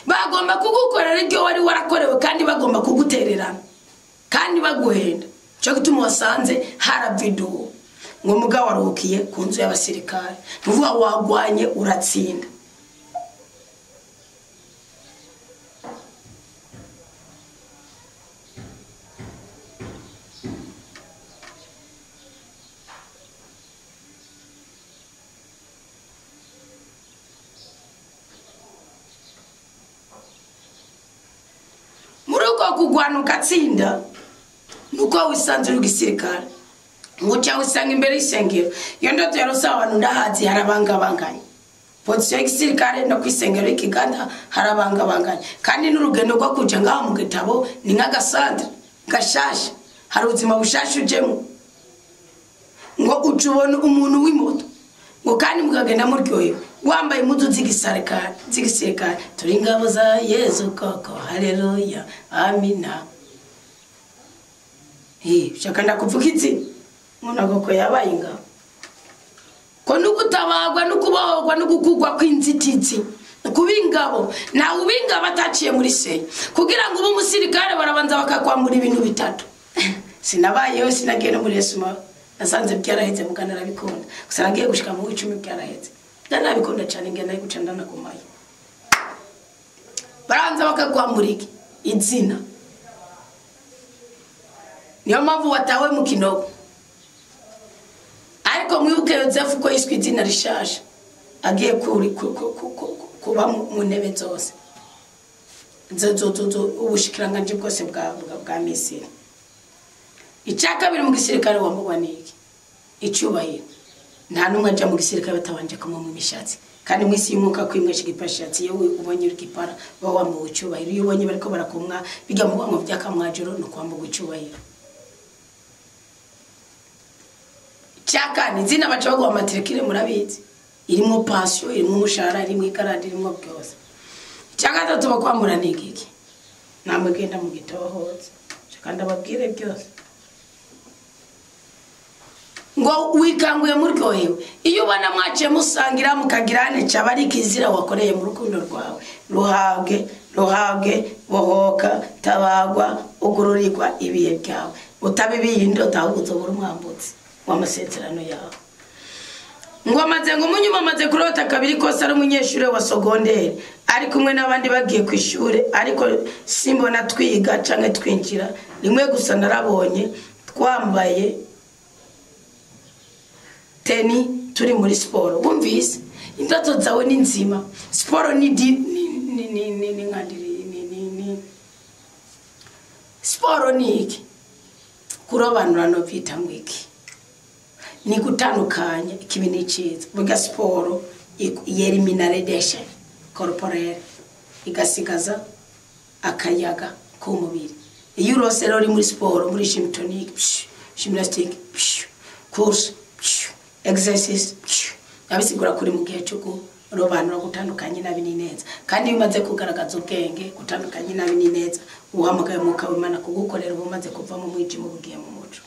Bagomba kugukorera ibyo wari warakorewe kandi bagomba kugutererana kandi baguhenda. Cyo gituma wasanze haraviduwo ngo mugabo waruhukiye ku nzu y'abasirikare, nuvuga wagwanye uratsinda. Kugwana ugatsinda nuko wisanzura igisirikare ngo cyangwa usanga imbere y'isengero. Iyo ndoto yarose abantu ndahazi harabangabanganye position y'igisirikare no kwisengero y'ikiganda harabangabanganye, kandi n'urugendo rwo kuja ngaho mu gitabo ni nk'agasantre gashasha, hari ubuzima bushasha ujemo ngo uca ubona umuntu w'imoto ngo kandi mukagenda muryohewe wambaye impuzu z'igisirikare turi ingabo za Yezu koko, haleluya, amina. Shaka ndakuvuga iki umuntu ko yabaye ingabo ko nugutabagwa nukubahogwa nugukugwa kw'inzitizi kuba ingabo. Nawe uba ingabo ataciye muri senya kugira ngo ube umusirikare barabanza bakakwambura ibintu bitatu. Sinabayeho, sinagiye no muri Yesu, nasanze byaraheze mugana arabikunda gusa nagiye gushika mu 10 byaraheze ndanabikunda cyane ngenda guca ndanagumaye. Baranza bakakwambura iki izina, niyo mpamvu watawe mu kinogo. Ariko mwibuke Yozefu ko yiswe izina rishasha agiye kuba mu ntebe zose ubushikiranganje bwose bwa Misiri. Icya kabiri mu gisirikare wamugwa niki? Icyubahiro. Nta numwe aja mu gisirikare batabanje kumumwa imishatsi, kandi mu isi y'umwuka kwimwesha igipashatsi iyo ubonye urigipara ba wamuwe icyubahiro. Iyo ubonye bariko barakumwa bijya mu bwango by'akamwajoro no kwambuka icyubahiro. Icya kane izina baca baguha matricule murabizi, irimo passion, irimo umushahara, irimo ikarandi, irimo byose. Icya gatatu bakwambura ni iki? Namwe genda mu gitohoza kandi ababwire byose ngo wikanguye muryohewe. Iyo ubona mwaciye musangira mukagirane cyaba ari kizira wakoreye mu rukundo rwawe, ruhabwe ruhabwe bohoka tabagwa ugururirwa ibihe byawe, utabibiye indoto ahubwo uzobura umwambutsi w'amasezerano yawe. Ngo amaze ngo munyuma amaze kurota kabiri kose ari umunyeshuri wa secondaire ari kumwe n'abandi bagiye ku ishure, ariko simbona twiga canke twinjira rimwe gusa narabonye twambaye teni turi muri siporo. Wumvise indoto zawe ni nzima, siporo ni ni ni ni ni ngandiri ni ni ni siporo ni iki kurobanura no vyita ngwiki ni gutandukanya ikibi n'icyiza. Burya siporo yerimina radiation corporelle igasigaza akayaga k'umubiri. Iyo urose rero uri muri siporo, muri gym tonic, gymnastic, course, exercise, abisigura kuri mu gihe cyo kurobanura gutandukanye nabi ni neza. Kandi iyo umaze kugaragaza ubwenge gutandukanye nabi ni neza, uhamagaye umwuka w'Imana kugukorera ubumaze kuva mu mwijima ubugiye mu muco.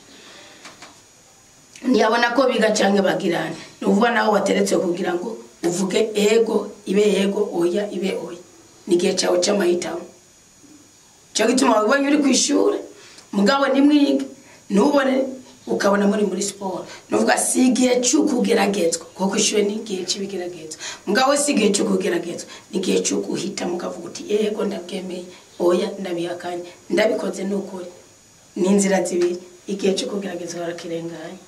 Ntiyabona ko biga canke bagirana, nuvuga naho wateretse kugira ngo uvuge ego ibe ego, oya ibe oya, ni gihe cyawe cy'amahitamo. Cyo gituma wabonye uri kwishura mugabo nimwige nubone ukabona muri siporo, nuvuga si igihe cyo kugeragezwa kuko ishure ni igihe cy'ibigeragezwa, mugabo si igihe cyo kugeragezwa, ni igihe cyo guhita mukavuga uti yego ndabyemeye, oya ndabihakanye, ndabikoze n'ukuri. Ni inzira zibiri, igihe cyo kugeragezwa barakirenganya.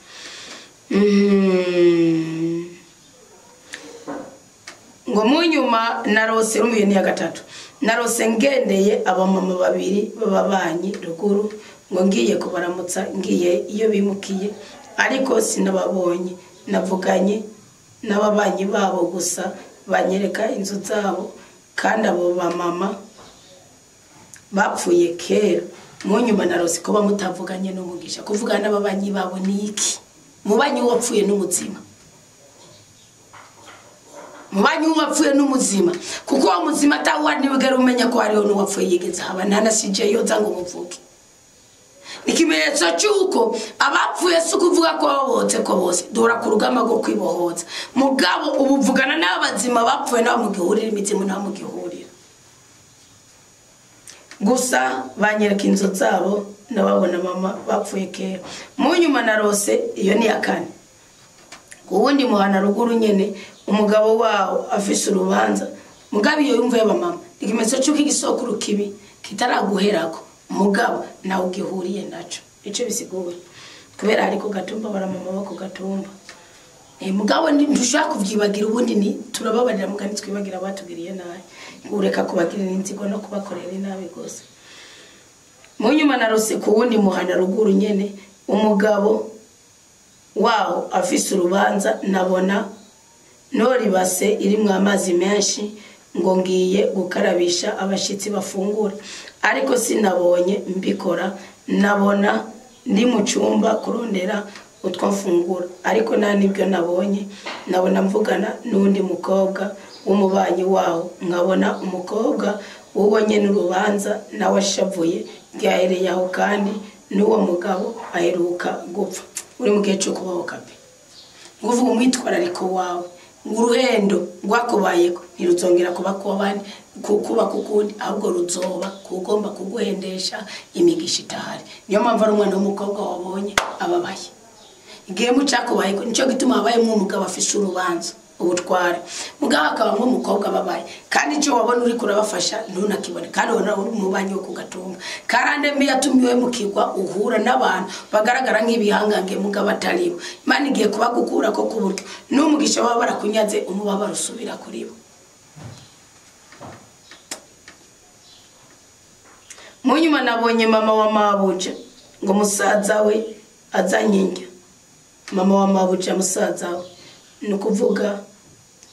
Ngo munyuma narose rumwe ya gatatu narose ngendeye abamama babiri bababanyi ruguru ngo ngiye kubaramutsa ngiye iyo bimukiye, ariko sinababonye, navuganye n'ababanyi babo gusa banyereka inzu zabo, kandi abo bamama bapfuye kera. Munyuma narose ko bamutavuganye n'umugisha. Kuvugana n'ababanyi babo ni iki? Mubanyi wapfuye n'umutsima. Mubanyi wapfuye n'umuzima kuko wa muzima atawa nibigera umenya ko hariho n'uwapfuye yigeze haba ntanasije yoza ngo muvuge. Ikimenyetso cy'uko abapfuye si ukuvuga ko babotse ko bose dora ku rugamba rwo kwibohoza. Mugabo ubuvugana n'abazima bapfuye nabo mugihurira imizimu nabo mugihurira. Gusa banyereka inzu zabo nababona mama bapfuye kera. Mu nyuma narose iyo ni yakane. Uwundi muhana ruguru nyene umugabo wawo afise urubanza. Mugabo iyo yumva yaba mama ikimenyetso cy'uko igisokuru kibi kitaraguherako mugabo nawe ugihuriye naco. Ico bisiguye kubera ariko gatumba baramama bako gatumba. Mugabo ndushaka kuvyibagira ubundi ni turababarira mugani twibagira batugiriye nabi. Ureka kubagirira inzigo no kubakorera inabi gose. Mu nyuma narose ku wundi muhana ruguru nyene umugabo wawo afise urubanza nabona noribase irimwo amazi menshi ngo ngiye gukarabisha abashitsi bafungura, ariko sinabonye mbikora. Nabona ndi mu cyumba kurondera utwo mfungura, ariko nta nibyo nabonye. Nabona mvugana n'undi mukobwa w'umubanyi wawo, nkabona umukobwa w'uwo nyene urubanza nawe ashavuye ryahereye aho, kandi n'uwo mugabo aheruka gupfa. Uri mu gihe cyo kubaho kape nguvuga umwitwarariko wawe uruhendo rwakubayeko ntiruzongera kuba kubandi kuba kukundi, ahubwo ruzoba kugomba kuguhendesha imigisha itahari. Niyo mpamvu ari umwana w'umukobwa wabonye ababaye igihe mucakubayeko. Nico gituma habayemwo umugabo afise urubanza ubutware, mugabo akaba nk'umukobwa babaye, kandi ico wabona uri kurabafasha ntunakibone, kandi ubona uri umubanyi wo kugatumba. Karande mbi yatumiwe mu kigwa uhura n'abantu bagaragara nk'ibihangange mugabo ataribo. Imana igiye kubagukura ko kuburyo n'umugisha baba barakunyaze umubabaro usubira kuri bo. Mu nyuma nabonye mama wa mabuja ngo musaza we azanye indya. Mama wa mabuja musaza we ni ukuvuga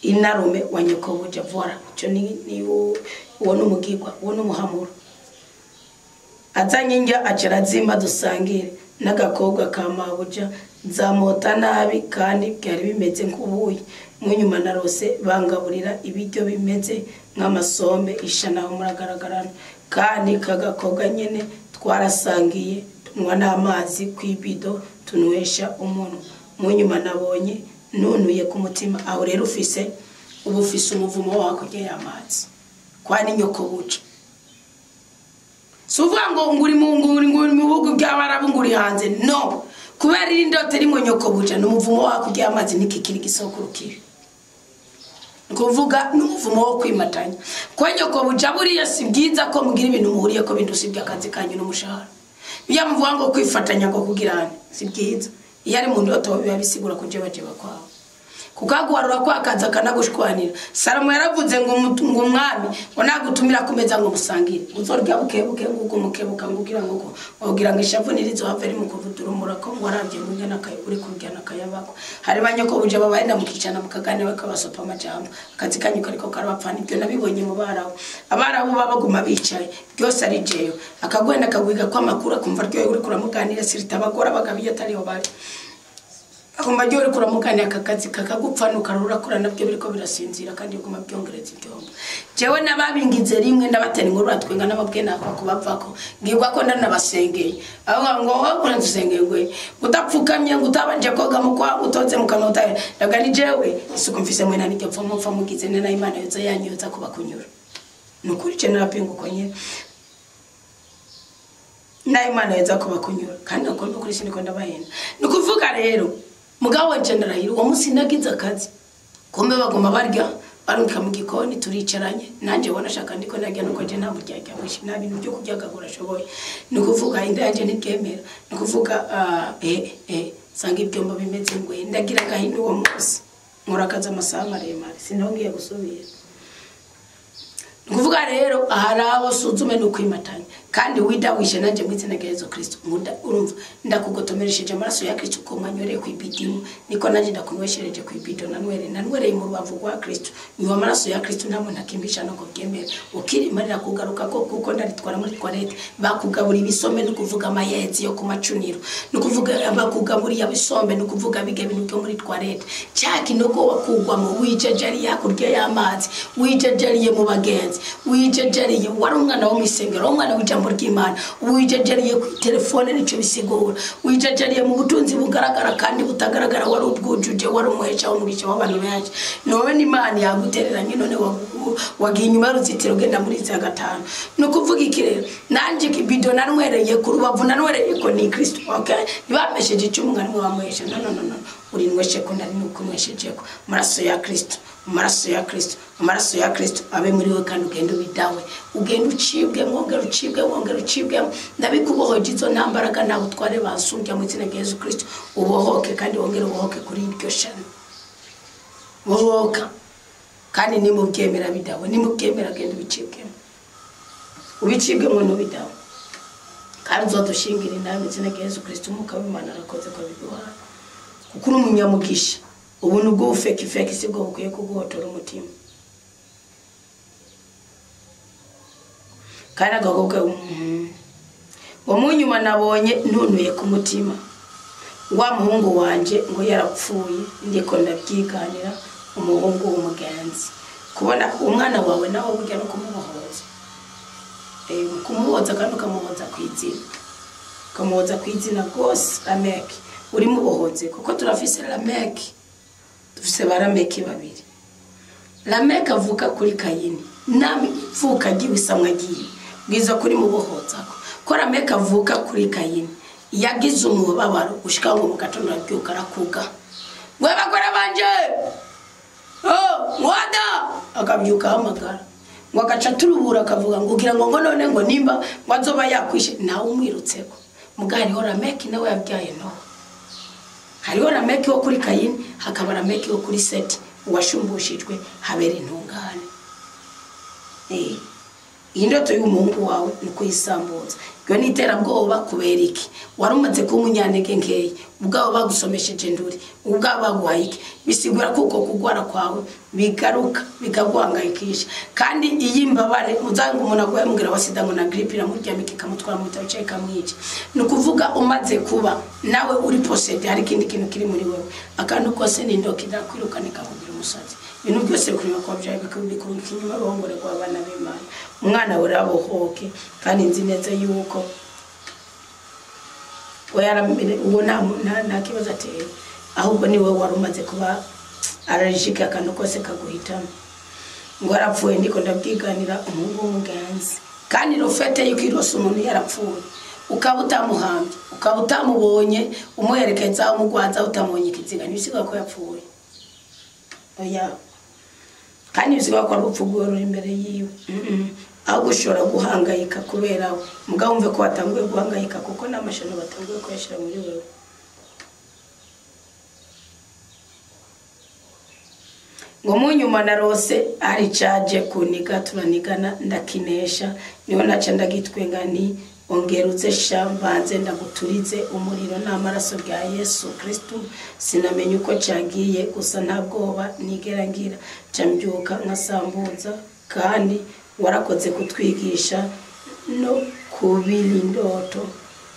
inarume wa nyokobuja vora. Ico ni uwo n'umugigwa, uwo n'umuhamuro. Azanye indya aca arazimba dusangire n'agakobwa ka mabuja, nzamota nabi kandi byari bimeze nk'ubuyi. Mu nyuma narose bangaburira ibiryo bimeze nk'amasombe ishana aho muragaragarana, kandi kagakobwa nyene twarasangiye tunywa n'amazi kw'ibido tunywesha umuntu. Mu nyuma nabonye nunuye ku mutima. Aho rero ufise ubu ufise umuvumo wakurya y'amazi kwani nyoko buca. Si uvuga ngo nguri mu nguri nguri mu bihugu by'abarabu nguri hanze, no kubera iri ndoto rimwe nyoko buca n'umuvumo wakurya y'amazi nikikiri gisokuru kibi. Kuvuga n'umuvumo wo kwimatanya kwa nyoko buca buriya si byiza ko mugira ibintu muhuriye ko bindusibye akazi kanyu n'umushahara. Iyo muvuga ngo kwifatanya ngo kugirana si byiza. Iyo ari mu ndoto biba bisigura kujebajeba kwawe, kukaguharura kwakaza akanagushwanira. Salomo yaravuze ngo umwami ngo nagutumira kumeza ngo musangire uzorya bukebuke nguko mukebuka ngugira ngo ugira ngo ishavu nirizohava ri mu kuvudurumura ko ngo arabye mungana uri kurya nakayabako. Hari banyoko buje babaenda mukicana mukaganira bakabasopa amajambo akazi kanyu kariko karabapfana. Ibyo nabibonye mu barabu. Abarabu babaguma bicaye byose ari jeyo akagwenda akagwiga kwa makuru akumva ryo uri kuramuganira siritabagora bagabiye atariho bari akumva ryo uri kuramugana akakazi kakagupfanuka rurakora nabyo biriko birasinzira kandi uguma byongereza ibyombo. Jewe nababingize rimwe ndabatera inkuru batwenga nababwe nako kubavako ngirwa ko ndanabasengeye aho ngo wowe urandusengeye ngwe udapfukamye ngo utabanje koga mu kwa utoze mu kanwa utaye ndaga ni jewe isuku mfise mwe nanijye pfa mupfa mugize ne na Imana yoza yanyoza kubakunyura. Nukuri je narapinguko nyene na Imana yoza kubakunyura kandi uko ndukuri siniko ndabahenda. Nukuvuga rero mugabo wanje ndarahira uwo munsi nagize akazi kumbe bagoma barya barungika mu gikoni turicaranye nanje wona shaka ndiko najya nuko je nta buryarya bwinshi nta bintu byo kuryagagura ashoboye. Nukuvuga inda yanje ntibyemera. Nukuvuga sanga ibyombo bimeze ngwe ndagira agahinda uwo munsi nkora akazi amasaha maremare sinongeye gusubira. Nukuvuga rero ahari abo suzume nukwimatanya Kandi widawishe nanje mu izina rya Yesu Kristo. Urumva ndakugotomeresheje amaraso ya Kristo ko manywereye ku ibidimu, niko nanje ndakunyweshereje ku ibido nanwereye mu rubavu rwa Kristo. Nywa amaraso ya Kristo nta muntu akimbisha no kubyemera. Ukirimarira kugaruka ko kuko ndaritwara muri toilette bakugabura ibisombe no kuvuga amayezi yo kumacuniro, no kuvuga bakugaburiya bisombe no kuvuga bige bintu byo muri toilette. Cya kinogo wakugwa mu wijejeri yakurya y'amazi, wijejeriye mu bagenzi, wijejeriye wari umwana wo mwisengero, umwana w'ijambo ry'Imana, wijejeriye ku telefone nico bisigura, wijejeriye mu butunzi bugaragara kandi butagaragara, wari ubwujuje, wari umuhesha w'umugisha w'abantu benshi. None Imana yagutereranye, none wagiye inyuma y'uruzitiro ugenda muri za gatanu. No kuvuga iki rero, nanje kibido nanwereye ku rubavu, nanwereye ko ni Kristo. Okay, ntibamesheje icyo umwana wamuhesha. No no no no, uri nweshe ko nari nukunywesheje ko amaraso ya Kristo, amaraso ya Kristo, amaraso ya Kristo abe muri we, kandi ugende ubidawe, ugende ucibwe, mwongere ucibwe, mwongere ucibwe. Ndabikubohoje izo ntambaraga nawe utware basumbya mu izina rya Yesu Kristo. Ubohoke kandi wongere ubohoke kuri iryo shano. Bohoka kandi nimubyemera bidawe, nimubyemera genda ubicibwemo, ubicibwemo n'ubidawe, kandi uzodushingira inama mu izina rya Yesu Kristo. Umwuka w'Imana arakoze ko biguha, kuko uri umunyamugisha. Ubu nubwo ufeki feki sibwo bukwiye kuguhotora umutima. Kandi agakobwa ngo munyuma nabonye ntunuye ku mutima wa muhungu wanje ngo yarapfuye, ndiko ndabyiganira umuhungu w'umugenzi. Kubona umwana wawe nawe burya no kumubohoza, kumuhoza kandi ukamuhoza ku izina, ukamuhoza ku izina rwose. Lameki uri mubohoze, kuko turafise Lameki, dufise ba Lameki babiri. Lameki avuka kuri Kayini, nami ivuka ry'ibisamwa agiye bwiza kuri mubohozako. Ko Lameki avuka kuri Kayini yagize umubabaro gushika ngo mu gatondo abyuka arakuga, ngo abagore banje oh mwada, akabyuka ahamagara ngo agaca turubura akavuga ngo ugira ngo ngo none ngo nimba ngo azoba yakwishe, nawe umwirutseko. Muga hariho Lameki nawe yabyaye Nowa, hariho Lameki wo kuri Kayini, hakaba Lameki wo kuri Seti uwashumbushijwe habera intungane. Iyi ndoto y'umuhungu wawe ni kuyisambuza. Iyo ni iterabwoba kubera iki? Wari umaze kuba umunyantege nkeya, ubwabo bagusomesheje nduri, ubwabo baguhaye iki? Bisigura kuko kugwara kwawe bigaruka bikaguhangayikisha. Kandi iyi mbabare muzanga umuntu agwaye mubwira wa sida ngo na grippe iramuryamika ikamutwara mu bitaro cyangwa ikamwica. Ni ukuvuga umaze kuba nawe uri posede, hari ikindi kintu kiri muri wewe. Akantu kose ni indoka irakwirukana ikakugira umusazi. Ibintu byose bikurima kwa byawe bikurika inyuma ruhongore rw'abana b'Imana. Umwana we arabohoke, kandi nzi neza yuko uwo nta kibazo ateye, ahubwo ni wowe wari umaze kuba allergique, akantu kose kaguhitamo. Ngo arapfuye ndiko ndabyiganira umuhungu w'umugenzi. Kandi rufete yuko irose umuntu yarapfuye, ukaba utamuhambye, ukaba utamubonye, umuherekeza umugwaza utamubonye ikiziga, ntibisiga ko yapfuye. Oya, kandi bisiga ko urupfu ruri imbere yiwe. Ahubwo ushobora guhangayika kubera we. Mugabo wumve ko watanguye guhangayika kuko n'amashano batanguye kuyashyira muri wewe. Ngo munyuma narose ari caje kuniga turanigana ndakinesha, niho naca ndagitwenga nti ongerutse shambanze ndaguturize umuriro n'amaraso bya Yesu Kristo. Sinamenye uko cyagiye gusa nta bwoba nigera ngira, cambyuka nkasambuza. Kandi warakoze kutwigisha no kubira indoto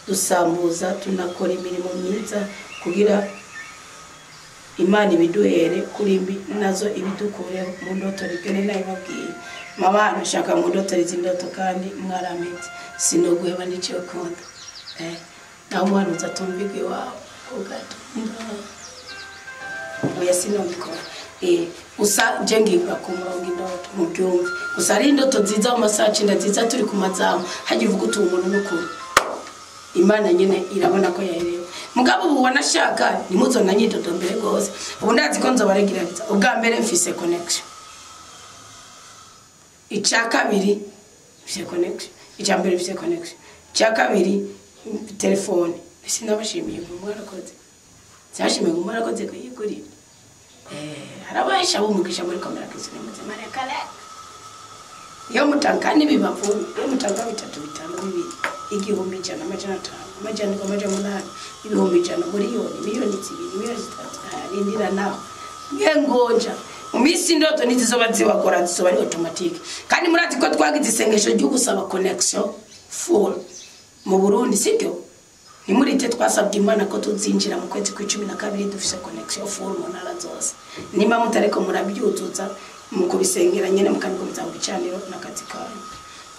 dusambuza, tunakora imirimo myiza kugira Imana ibiduhere kuri mbi nazo ibidukureho mu ndoto. Ribyo ni nabibabwiye mama, nshaka mu ndoto izi ndoto kandi mwarametse sinoguheba n'icyo kunda. Naho umuhanuzi atumva iwawe ugatumva, oya sinobikora. Gusa nje ngibwa ku murongo indoto mu byumve. Gusa ari indoto nziza mu masaha 9 nziza turi ku mazamu, hagiye uvuga uti umuntu n'ukuri Imana nyine irabona ko yaherewe. Mugabo ubu wanashaka nimuzona nyidodo mbere gose. Ubu ndazi ko nzobaregirariza. Ubwa mbere mfise connection, icya kabiri mfise connection, icya mbere mfise connection, icya kabiri telefone. Sinabashimiye ngo mwarakoze, sinabashimiye ngo mwarakoze kuyigurira. Harabahisha bumugisha muri komera Kristo ni muzima reka reka. Iyo mutanga n'ibibavu, iyo mutanga 3 5 2, 100,000, 500, 800, 100,000, miliyoni, miliyoni 2, miliyoni 3, rindira naho ngengonja mu minsi indoto ntizizoba ziwakora, zizoba ari automatique. Kandi murazi ko twagize isengesho ryo gusaba connection full mu Burundi, sibyo? Ni muri te twasabye Imana ko tuzinjira mu kwezi kwa 12 dufise connection full mu ntara zose. Nimba mutareko murabyuzuza mu kubisengera nyene mukabigumiza mu bicaniro n'akazi kanyu,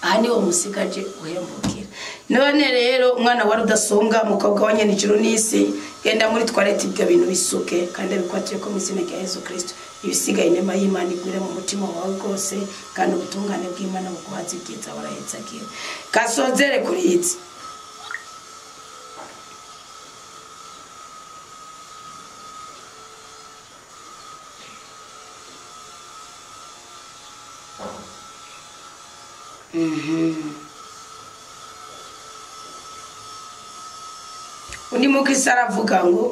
aha niho musigaje uhembukira. None rero umwana wa rudasumbwa, umukobwa wa nyene ijuru n'isi, genda muri toilette ibyo bintu bisuke kandi bikwatiye ko mu izina rya Yesu Kristo ibisigaye inema y'Imana igwire mu mutima wawe rwose, kandi ubutungane bw'Imana buguhaze ibyiza warahetsagira. Kasozere kuri izi. Undi mukristo aravuga ngo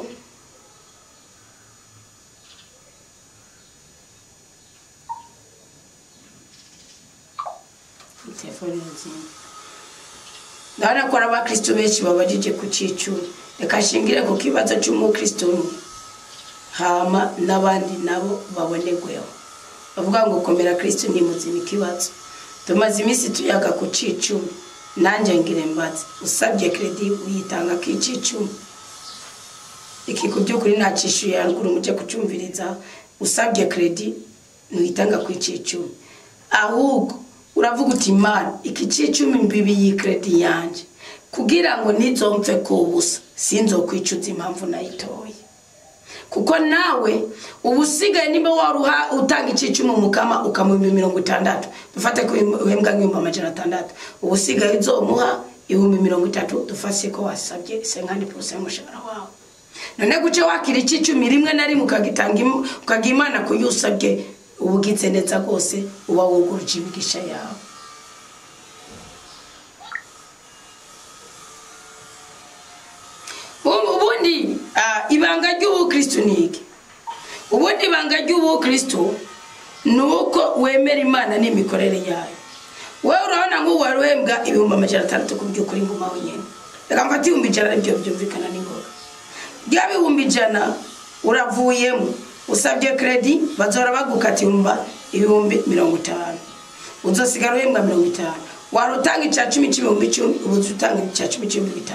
telefone nzima. Ndabona ko abakristo benshi babajije ku cicumi, reka shingire ku kibazo cy'umukristo umwe hama n'abandi nabo babonerweho. Bavuga ngo komera Kristo ni muzima ikibazo. Tumaze iminsi tuyaga ku cicumi, nanjye ngire mbaze, usabye credit uyitanga ku cicumi? Iki ku by'ukuri nta cishuye haruguru, mujye kucumviriza. Usabye credit ntuyitanga ku cicumi, ahubwo uravuga uti Imana iki cicumi mbibi iyi credit yanje kugira ngo nizomve ko ubusa sinzokwicuza impamvu nayitoye. Kuko nawe ubusigaye nimba waruha utanga icicumi umukama ukamuha 60, dufate ko uhembwa nk'ibihumbi 600, ubusigaye uzomuha 30,000, dufase ko wasabye 50% y'umushahara wawe. None guce wakira icicumi rimwe na rimwe ukagitanga ukagiha Imana kuyusabye, ubugize neza rwose, uba wuguruje imigisha yawe. Ubundi ibanga ry'ubukristo ni iki? Ubundi ibanga ry'ubukristo ni uko wemera Imana n'imikorere yayo. Wewe urabona nk'ubu wari uhembwa 600,000 ku by'ukuri nguma wenyine, reka mfate 100,000 aribyo byumvikana n'ingoga. Bya 100,000 uravuyemo, usabye credit bazora bagukata 50,000, uzosigara uhembwa 50. Wari utanga ica 10 c'ibihumbi 10, ubu utanga ica 10 c'ibihumbi 5.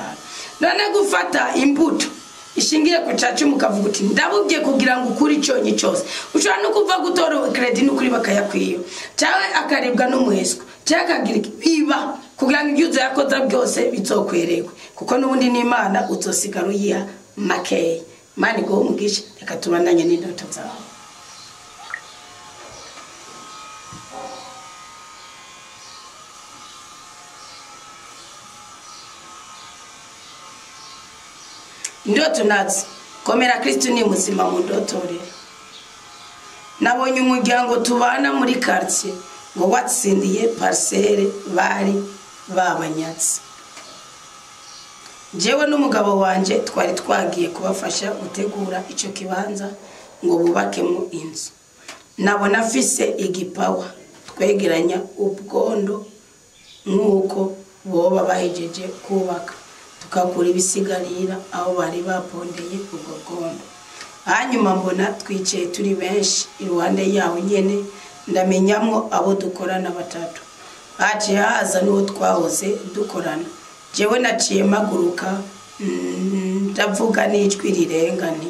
None gufata imbuto ishingiye ku ca 10 ukavuga uti ndabubye kugira ngo ukuri icyonyi cyose, ushobora no kuva gutora credit n'ukuri bakayakwiyo, cyangwa akaribwa n'umuheswa, cyangwa akagira biba kugira ngo ibyo uzakoza byose bizokwerekwe, kuko n'ubundi n'Imana uzosigara uyiha makeya. Imana iguhe umugisha, reka tubandanye n'indoto zawe. Indoto nazo, komera Kristo ni muzima mu ndoto rero. Nabonye umuryango tubana muri quartier ngo watsindiye parcelle bari babanyatse. Jewe n'umugabo wanje twari twagiye kubafasha gutegura ico kibanza ngo bubakemo inzu. Nabona afise igipawa twegeranya ubwondo nk'uko boba bahejeje kubaka, tukakura ibisigarira aho bari bapondeye ubwo bwondo. Hanyuma mbona twicaye turi benshi iruhande yaho nyene, ndamenyamwo abo dukorana batatu. Haciye haza n'uwo twahoze dukorana. Jewe naciye maguruka ndavuga n'ijwi rirenga nti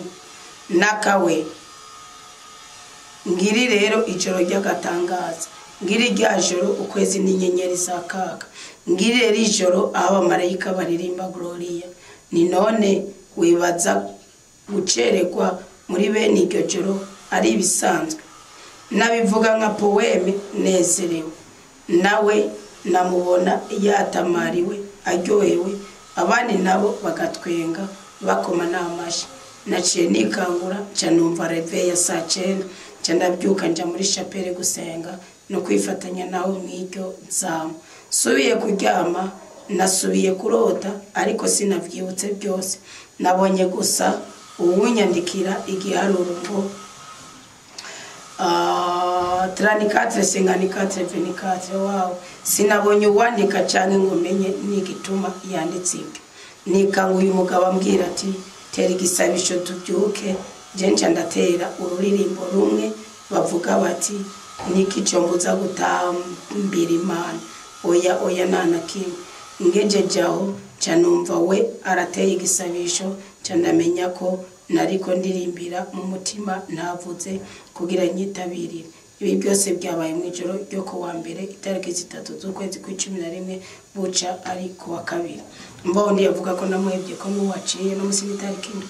nakawe ngiri rero ijoro ry'agatangaza, ngiri rya joro ukwezi n'inyenyeri zakaka, ngiri rero ijoro aho abamarayika baririmba gloria. Ni none wibaza guceregwa muri bene iryo joro ari ibisanzwe? Nabivuga nka poeme nezerewe, nawe namubona yatamariwe aryohewe, abandi nabo bagatwenga bakoma n'amashi. Naciye nikangura nca numva reve ya saa 9, nca ndabyuka nja muri chapelle gusenga no kwifatanya nawe mw'iryo zamu. Subiye kuryama nasubiye kurota, ariko sinavyibutse byose. Nabonye gusa uwunyandikira igiharuro ngo 34 54 24. Wow, sinabonye uwandika canke ngo menye n'igituma yanditse ibyo. Nikanga uyu mugabo ambwira ati tera igisabisho tubyuke. Je nca ndatera ururirimbo rumwe bavuga bati niki cyo mbuza gutambira Imana, oya oya nta na kimwe. Ngejeje aho nca numva we arateye igisabisho, nca ndamenya ko nariko ndirimbira mu mutima ntavuze kugira nyitabirire. Ibi byose byabaye mu ijoro ryo ku wa mbere itariki 3 z'ukwezi kw'icumi na rimwe buca ari ku wa kabiri. Mbondi yavuga ko namuhebye ko n'uwaciye no musi n'itariki 7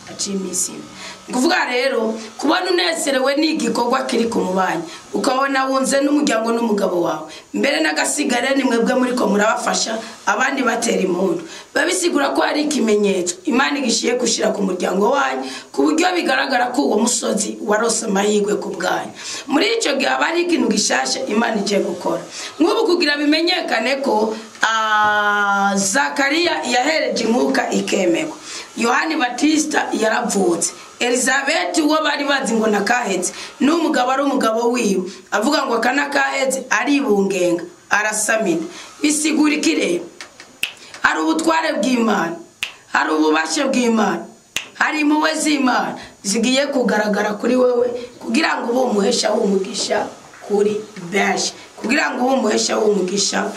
aciye iminsi ine. Ni kuvuga rero kubona unezerewe ni igikorwa kiri ku mubanyi, ukabona wunze n'umuryango n'umugabo wawe, mbere n'agasigare ni mwebwe muriko murabafasha abandi batera impundu, babisigura ko ari ikimenyetso Imana igishiye gushira ku muryango wanyu, ku buryo bigaragara ko uwo musozi warose amahirwe ku bwanyu. Muri ico gihe aba ari ikintu gishasha Imana igiye gukora. Nk'ubu kugira bimenyekane ko Zakariya yahereje inkuka ikemerwa, Yohani Batista yaravutse, Elizabeth uwo bari bazi ngo nakahetse n'umugabo ari umugabo wiwe avuga ngo aka nakahetse, aribungenga arasamina. Bisigura iki rero? Hari ubutware bw'Imana, hari ububasha bw'Imana, hari impuhwe z'Imana zigiye kugaragara kuri wewe kugira ngo ube umuhesha w'umugisha kuri benshi, kugira ngo ube umuhesha w'umugisha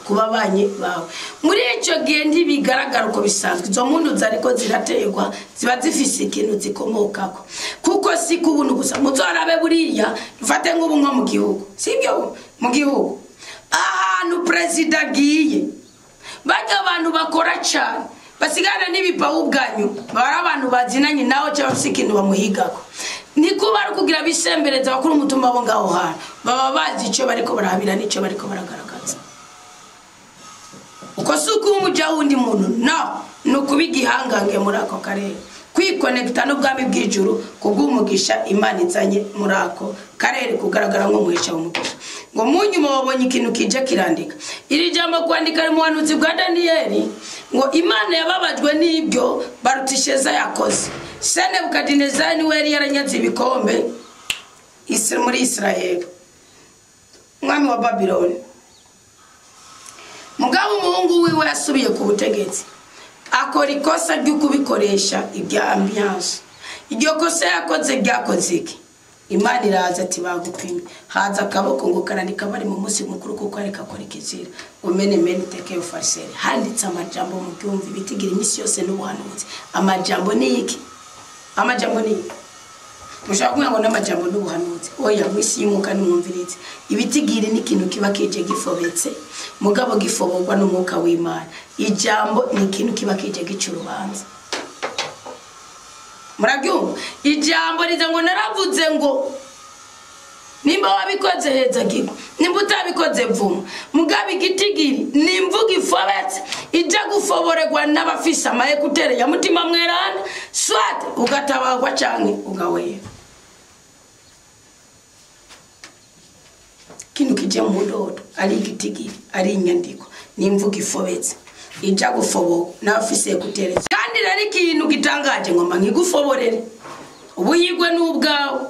ku babanyi bawe. Muri ico gihe ntibigaragara uko bisanzwe, izo mpundu zariko ziraterwa ziba zifise ikintu zikomokako, kuko si ku buntu gusa. Muzorabe buriya dufate nk'ubu nko mu gihugu, sibyo? Mu gihugu ahantu perezida agiye bajya abantu bakora cane basigana n'ibipawu ubwanyu, bari abantu bazinanye nawe cyangwa bafise ikintu bamuhigako. Ni kuba ari ukugira bisembereza abakuru umutumba bo ngaho hantu, baba bazi ico bariko barahabira n'ico bariko baragaragaza. Uko si ukuba umuja w'undi muntu, no, ni ukuba igihangange muri ako karere, kwikonekita n'ubwami bw'ijuru kubw'umugisha Imana izanye muri ako karere, kugaragara nk'umuhesha w'umugisha. Ngo mu nyuma wabonye ikintu kije kirandika. Iri jambo kwandika mu buhanuzi bwa Daniyeli, ngo Imana yababajwe n'ibyo Barutisheza yakoze. Se Nebukadinezari niwe yari yaranyaze ibikombe muri Israeli, umwami wa Babiloni. Mugabo umuhungu wiwe yasubiye ku butegetsi, akora ikosa ryo kubikoresha ibya ambiance. Iryo kosa yakoze ryakoze iki? Imana iraza ati bagupimye, haza akaboko ngo karandika bari mu munsi mukuru kuko areka akora ikizira. Umene mene teke ufariseri. Handitse amajambo mu byumvi bitigira iminsi yose n'ubuhanuzi. Amajambo ni iki? Amajambo ni iki? Mushaka kuvuga ngo n'amajambo n'ubuhanuzi. Oya, mwisi y'umwuka nimwumvirize. Ibitigiri ni ikintu kiba kije gifobetse, mugabo gifoborwa n'umwuka w'Imana. Ijambo ni ikintu kiba kije gica urubanza. Murabyumva? Ijambo riza ngo naravuze ngo nimba wabikoze heza giko, nimba utabikoze vuma. Mugabo igitigiri ni imvugo ifobetse ija gufoborerwa n'abafise ama ekutere ya mutima mweranda, swat ugatabagwa canke ugawera. Kintu kije mu ndoto ari igitigiri, ari inyandiko, ni imvugo ifobetse ija gufoborwa n'abafise ekutere. Kandi rero ikintu gitangaje ngomba nkigufoborere, ubuhigwe n'ubwawe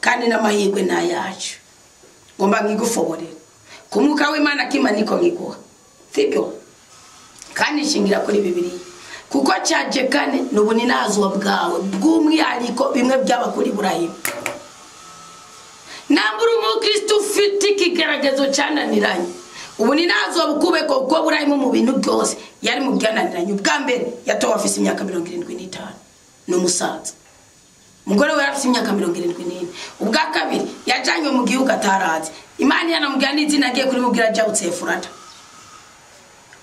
kandi n'amahirwe n'ayacu, ngomba nkigufoborere ku mwuka w'Imana kimaniko nkiguha, sibyo? Kandi nshingira kuri Bibiliya, kuko cyaje kane n'ubuninazwa bwawe bw'umwihariko bimwe byaba kuri Burayimu. Nambura umukristo ufite ikigaragazo cyananiranye, ubuninazwa bukubeko kuko Burayimu mu bintu byose yari mu byananiranye. Ubwa mbere yatowe afise imyaka 75, ni umusaza. Umugore we afite imyaka 74. Ubwa kabiri yajanywe mu gihugu atarazi, Imana yanamubwira n'izina agiye kurimubwira ajya Efurata.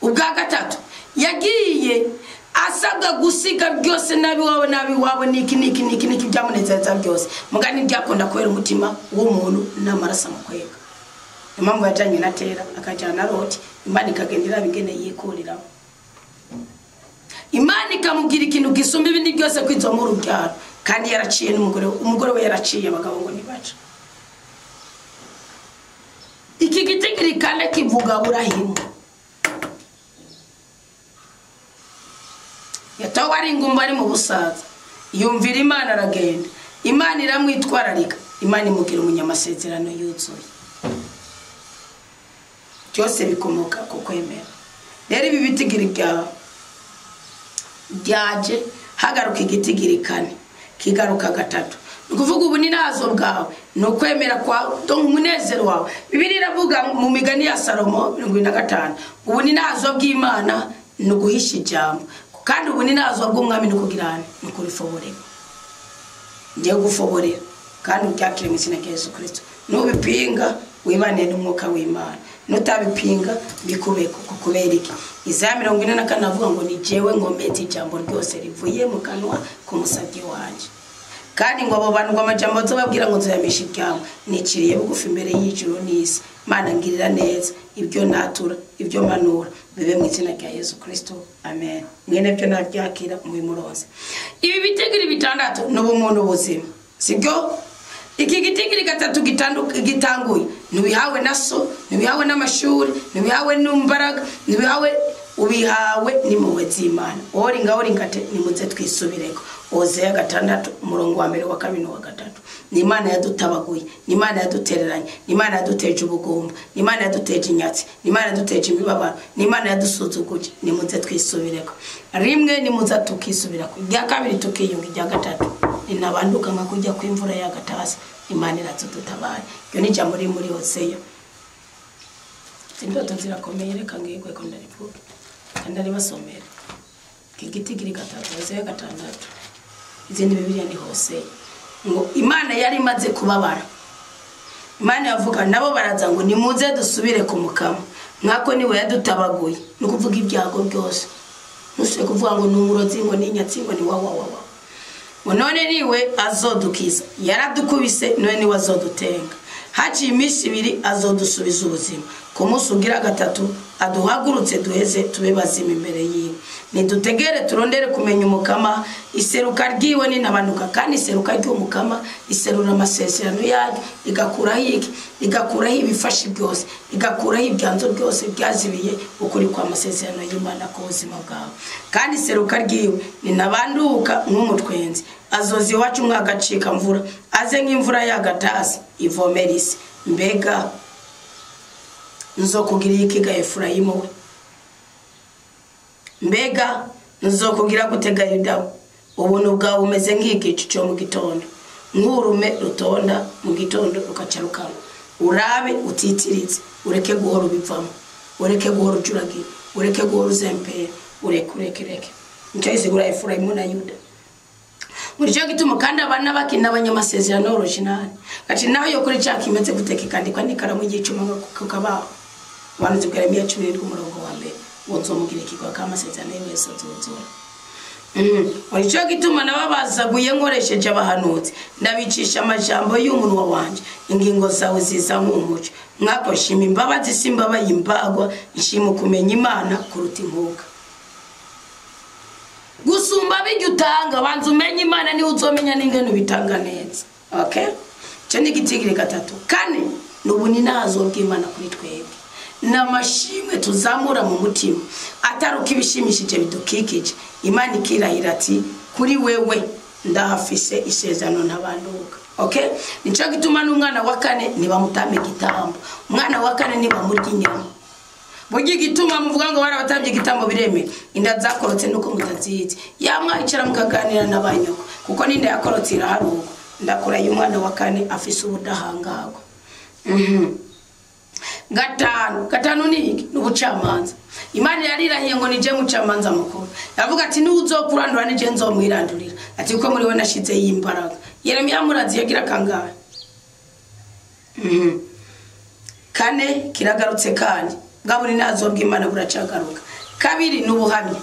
Ubwa gatatu yagiye asabwa gusiga byose nabi wawe nabi wawe niki niki niki niki byamunezeza byose, mugani byakunda kubera umutima w'umuntu n'amaraso amukwega. Impamvu yajanywe na Tera akajyana na Loti, Imana ikagendera bigene yikuriraho. Imana ikamubwira ikintu gisumba ibindi byose kwizoma urubyaro, kandi yaraciye n'umugore, umugore we yaraciye abagabo ngo nibaca. Iki gitigiri kane kivuga Burahimu. Yatawe ari ingumba ari mu busaza, yumvira Imana aragenda. Imana iramwitwararika, Imana imugira umunyamasezerano yuzuye. Byose bikomoka ku kwemera. Rero ibi bitigiri byaje hagaruka igitigiri kane, kigaruka gatatu. Ni ukuvuga ubu ni nazo bwawe, ni ukwemera kwawe, donc umunezero wawe. Bibiliya iravuga mu migani ya Salomo 75, ubu ni nazo bw'Imana ni uguhisha ijambo, kandi ubu ni nazo bw'umwami ni ukugirana, ni ukurifoborera. Ngiye gufoborera kandi ubyakire mu izina rya Yesu Kristo. Nubipinga wibane n'umwuka w'Imana, nutabipinga bikubeko. Kubera iki? Isaya 44 avuga ngo ni jewe nkomeza ijambo ryose rivuye mu kanwa k'umusabyi wanje. Kandi ngo abo bantu ngo amajambo nzobabwira ngo nzoyamisha iryabo, niciriye bugufi imbere y'ijuru n'isi. Mana ngirira neza, ibyo natura, ibyo manura bibe mu izina rya Yesu Kristo, amen. Mwene byo nabyakira mubimuronse. Ibi bitigiri bitandatu ni ubumuntu buzima, sibyo? Iki gitigiri gatatu gitanguye ntibihawe na so, ntibihawe n'amashuri, ntibihawe n'imbaraga, ntibihawe, ubihawe n'impuhwe z'Imana. Oringa oringa te nimuze twisubireko. Hoseya 6 umurongo wa 1 wa 2 wa 3. Ni Imana yadutabaguye, ni Imana yadutereranye, ni Imana yaduteje ubugumba, ni Imana yaduteje inyatsi, ni Imana yaduteje imibabaro, ni Imana yadusuzuguje. Nimuze twisubireko. Rimwe nimuze tukisubirako, irya kabiri tukiyunga, irya gatatu ninabanduka nka kujya kw'imvura y'agatasi. Imana iradutabara. Iryo ni ijambo riri muri Hoseya. Indoto zirakomeye, reka ngigwe ko ndarivuge kandi aribasomera. Iki gitigiri gatatu, Hoseya 6, izindi Bibiliya ni Hoseya. Ngo Imana yari imaze kubabara, Imana yavuga nabo baraza ngo nimuze dusubire ku mukama, nkako niwe yadutabaguye. Ni ukuvuga ibyago byose, ntusubire kuvuga ngo ni umurozi, ngo ni inyatsi, ngo ni wawawawa. Ngo none niwe azodukiza, yaradukubise none niwe azodutenga. Haciye iminsi 2 azodusubiza ubuzima, ku munsi ugira gatatu aduhagurutse duheze tube bazima imbere yiwe. Nidutegere turondere kumenya umukama, iseruka ryiwe ninabanuka. Kandi iseruka ry'umukama iserura amasezerano yayo, igakuraho iki? Igakuraho ibifashi byose, igakuraho ibyanzo byose byazibiye ukuri kwa amasezerano y'Imana ku buzima bwawe. Kandi iseruka ryiwe ninabanduka nk'umutwenzi, azozi iwacu mwagacika mvura, aze nk'imvura y'agatasi ivomera isi. Mbega nzokugira ikiga Efurayimu we? Mbega nzokugira gutega Yuda we? Ubuntu bwawe bumeze nk'igicu cyo mu gitondo, nk'urume rutonda mu gitondo rukaca rukama. Urabe utitiritse, ureke guhora ubivamo, ureke guhora ujuragira, ureke guhora uzempera, ureke ureke ureke. Nicyo gisigura Efurayimu na Yuda. Muri cyo gituma kandi abana bakina abanyamasezerano original. Ati naho yo kuri cya kimeze guteka ikandikwa n'ikaramu y'icuma ku kabaho. Ubuhanuzi bwa Yeremiya 17 umurongo wa 1, ngo nzomugira ikigwa k'amasezerano y'Yesu azuzura. Muri cyo gituma nababazaguye nkoresheje abahanuzi, ndabicisha amajambo y'umunwa wanje, ingingo zawe ziza nk'umuco. Mwako shima imbabazi simbabaye imbagwa, nshima kumenya Imana kuruta inkuka. Gusumba bijya utanga, banza umenye Imana niho uzomenya n'ingene ubitanga neza. Okay? Cyo ni igitigiri gatatu. Kane ni ubuninazo bw'Imana kuri twebwe. N'amashimwe tuzamura mu mutima, ataruka ibishimishije bidukikije. Imana ikirahira ati kuri wewe ndahafise isezerano ntabanduka. Okay? Nico gituma n'umwana wa kane nibamutame igitambo, umwana wa kane nibamurya inyama. Burya igituma muvuga ngo barabatambye igitambo bireme, inda zakorotse nuko mutazizi. Yamwa icara mukaganira n'abanyoko, kuko n'inda yakorotse iraharuka. Ndakora y'umwana wa kane afise ubudahangarwa. Gatanu ni iki? Ni ubucamanza. Imana yarirahiye ngo nije mucamanza mukuru. Yavuga ati n'uzokurandura nije nzomwirandurira. Ati kuko muri we nashize yimbaraga. Yeremiya murazi yagira kangahe? Kane kiragarutse kandi. Bwaburi nazo bw'Imana buracagaruka. Kabiri ni ubuhamya.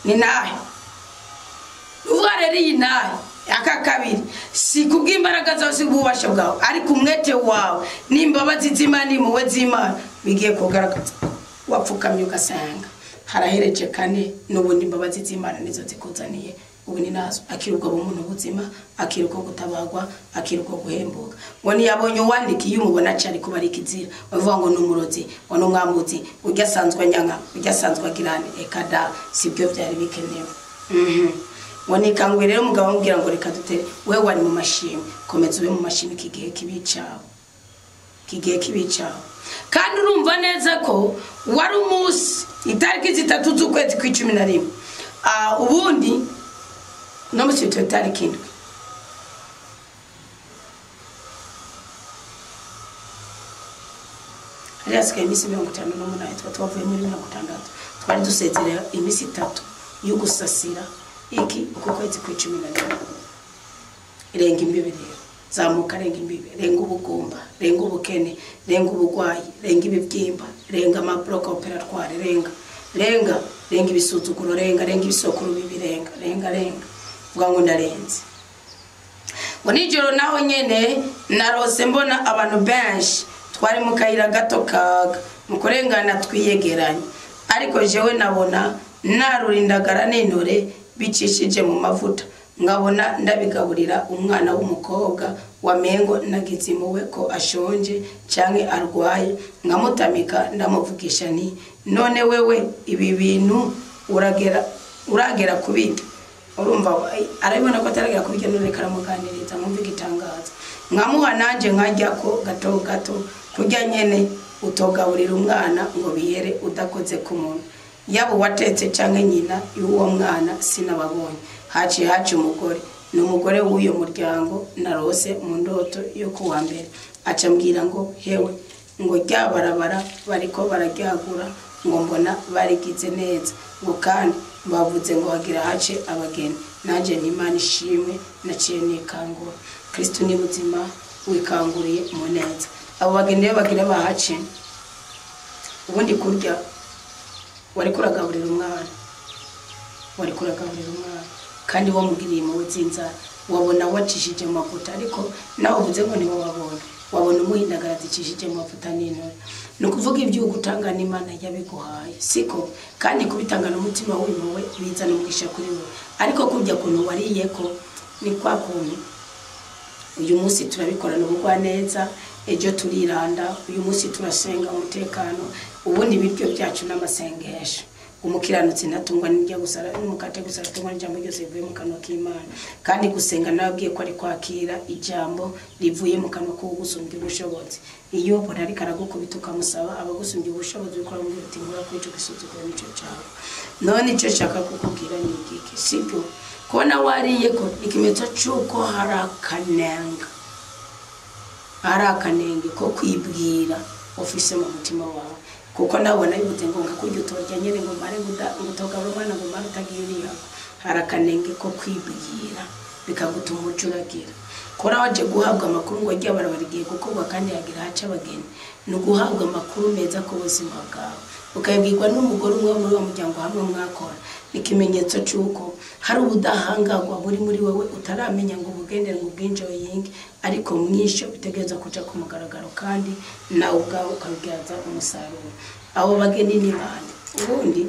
Ni nahe? Uvuga rero iyi nahe? Aka kabiri si kubw'imbaraga zawe, si kububasha bwawe, ariko umwete wawe n'imbabazi z'Imana n'impuhwe z'Imana bigiye kugaragaza. Wapfukamye ugasanga harahereje kane, n'ubundi imbabazi z'Imana nizo zikuzaniye ubu ni nazo. Akira ubwo bumuntu buzima, akira uko gutabagwa, akira uko guhembuka. Ngo ntiyabonye uwandikiye umubona cyari kuba ari ikizira, bavuga ngo ni umurozi, ngo ni umwambuzi, ujya asanzwe anyanka, ujya asanzwe agirane. Eka da, sibyo byari bikenewe. Ngo nikanguye rero umugabo amubwira ngo reka dutere, wewe wari mu mashimwe, komeza ube mu mashimwe iki gihe kibicawe, iki gihe kibicawe. Kandi urumva neza ko wari umunsi itariki 3 z'ukwezi kw'icumi na rimwe. Ubundi no musi tariki 7. Hari hasigaye iminsi 58, twa twavuye muri 60, twari dusezerera iminsi 3 yo gusasira iki uko kwezi kw'icumi na rimwe. Renga imbibe rero, zamuka, renga imbibe, renga ubugumba, renga ubukene, renga ubugwayi, renga ibibyimba, renga amabloc opératoire, renga renga renga ibisuzuguro, renga renga ibisokuru bibi, renga renga renga, vuga ngo ndarenze. Ngo nijoro naho nyene narose mbona abantu benshi twari mu kayira gato kaga mu kurengana twiyegeranye, ariko jewe nabona narurindagara n'intore bicishije mu mavuta, nkabona ndabigaburira umwana w'umukobwa wa mengo nagize impuhwe ko ashonje canke arwaye, nkamutamika ndamuvugisha nti none wewe ibi bintu uragera kubirya? Urumva arabibona ko ataragera kubirya, none reka aramuganiriza nkumva igitangaza, nkamuha nanje nkarya ko gato gato, kurya nyene utogaburira umwana ngo bihere udakoze ku muntu, yaba uwatetse canke nyina y'uwo mwana sinababonye. Haciye haca umugore, ni umugore w'uyo muryango narose mu ndoto yo kuwa mbere, aca ambwira ngo hewe ngo rya barabara bariko bararyagura, ngo mbona barigize neza, ngo kandi bavuze ngo hagira hace abageni, nanje nti Imana ishimwe naciye nikangura. Kristo ni muzima, wikanguriye mu neza. Abo bageni rero bagira bahace, ubundi kurya wariko uragaburira umwana, wariko uragaburira umwana kandi wamugiriye impuhwe z'inzara, wabona wacishije mu mavuta, ariko nawe uvuze ngo ntiwababona, wabona umuhindagara zicishije mu mavuta n'intore. Ni ukuvuga ibyo ugutanga n'Imana yabiguhaye, siko? Kandi kubitanga n'umutima w'impuhwe bizana umugisha kuri wowe, ariko kurya kuntu wariye ko ni kwa kuntu uyu munsi turabikorana ubugwaneza, ejo turiranda, uyu munsi turasenga umutekano, ubundi ibiryo byacu n'amasengesho. Umukiranutsi ntatungwa n'ibyo gusa n'umukate gusa, atungwa n'ijambo ryose rivuye mu kanwa k'Imana. Kandi gusenga nababwiye ko ari kwakira ijambo rivuye mu kanwa k'ugusumbya ubushobozi. Iyo ubona ariko aragukubita ukamusaba, abagusumbya ubushobozi ukora muri uti nkora kuri ico gisuzuguro nico cawe. None ico nshaka kukubwira ni igiki, sibyo? Kubona wariye ko ikimenyetso c'uko hari akanenge, hari akanenge ko kwibwira ufise mu mutima wawe. Kuko nabona bivuze ngo ngakurya utorya nyene ngo mare ngutogabura umwana ngo mare utagiye uriyako. Hari akanenge ko kwibwira bikagutuma ucuragira. Kora waje guhabwa amakuru ngo rya barabara rigiye gukorwa kandi hagira haca abageni, ni uguhabwa amakuru meza ku buzima bwawe, ukabibwirwa n'umugore umwe muri uwo muryango hamwe mwakora. Ni ikimenyetso c'uko hari ubudahangarwa buri muri wewe utaramenya ngo ubugendere ngo ubwinjoyinge, ariko mwisho bitegereza kuja ku mugaragaro kandi nawe ubwawe ukabibyaza umusaruro. Abo bageni ni bande? Ubundi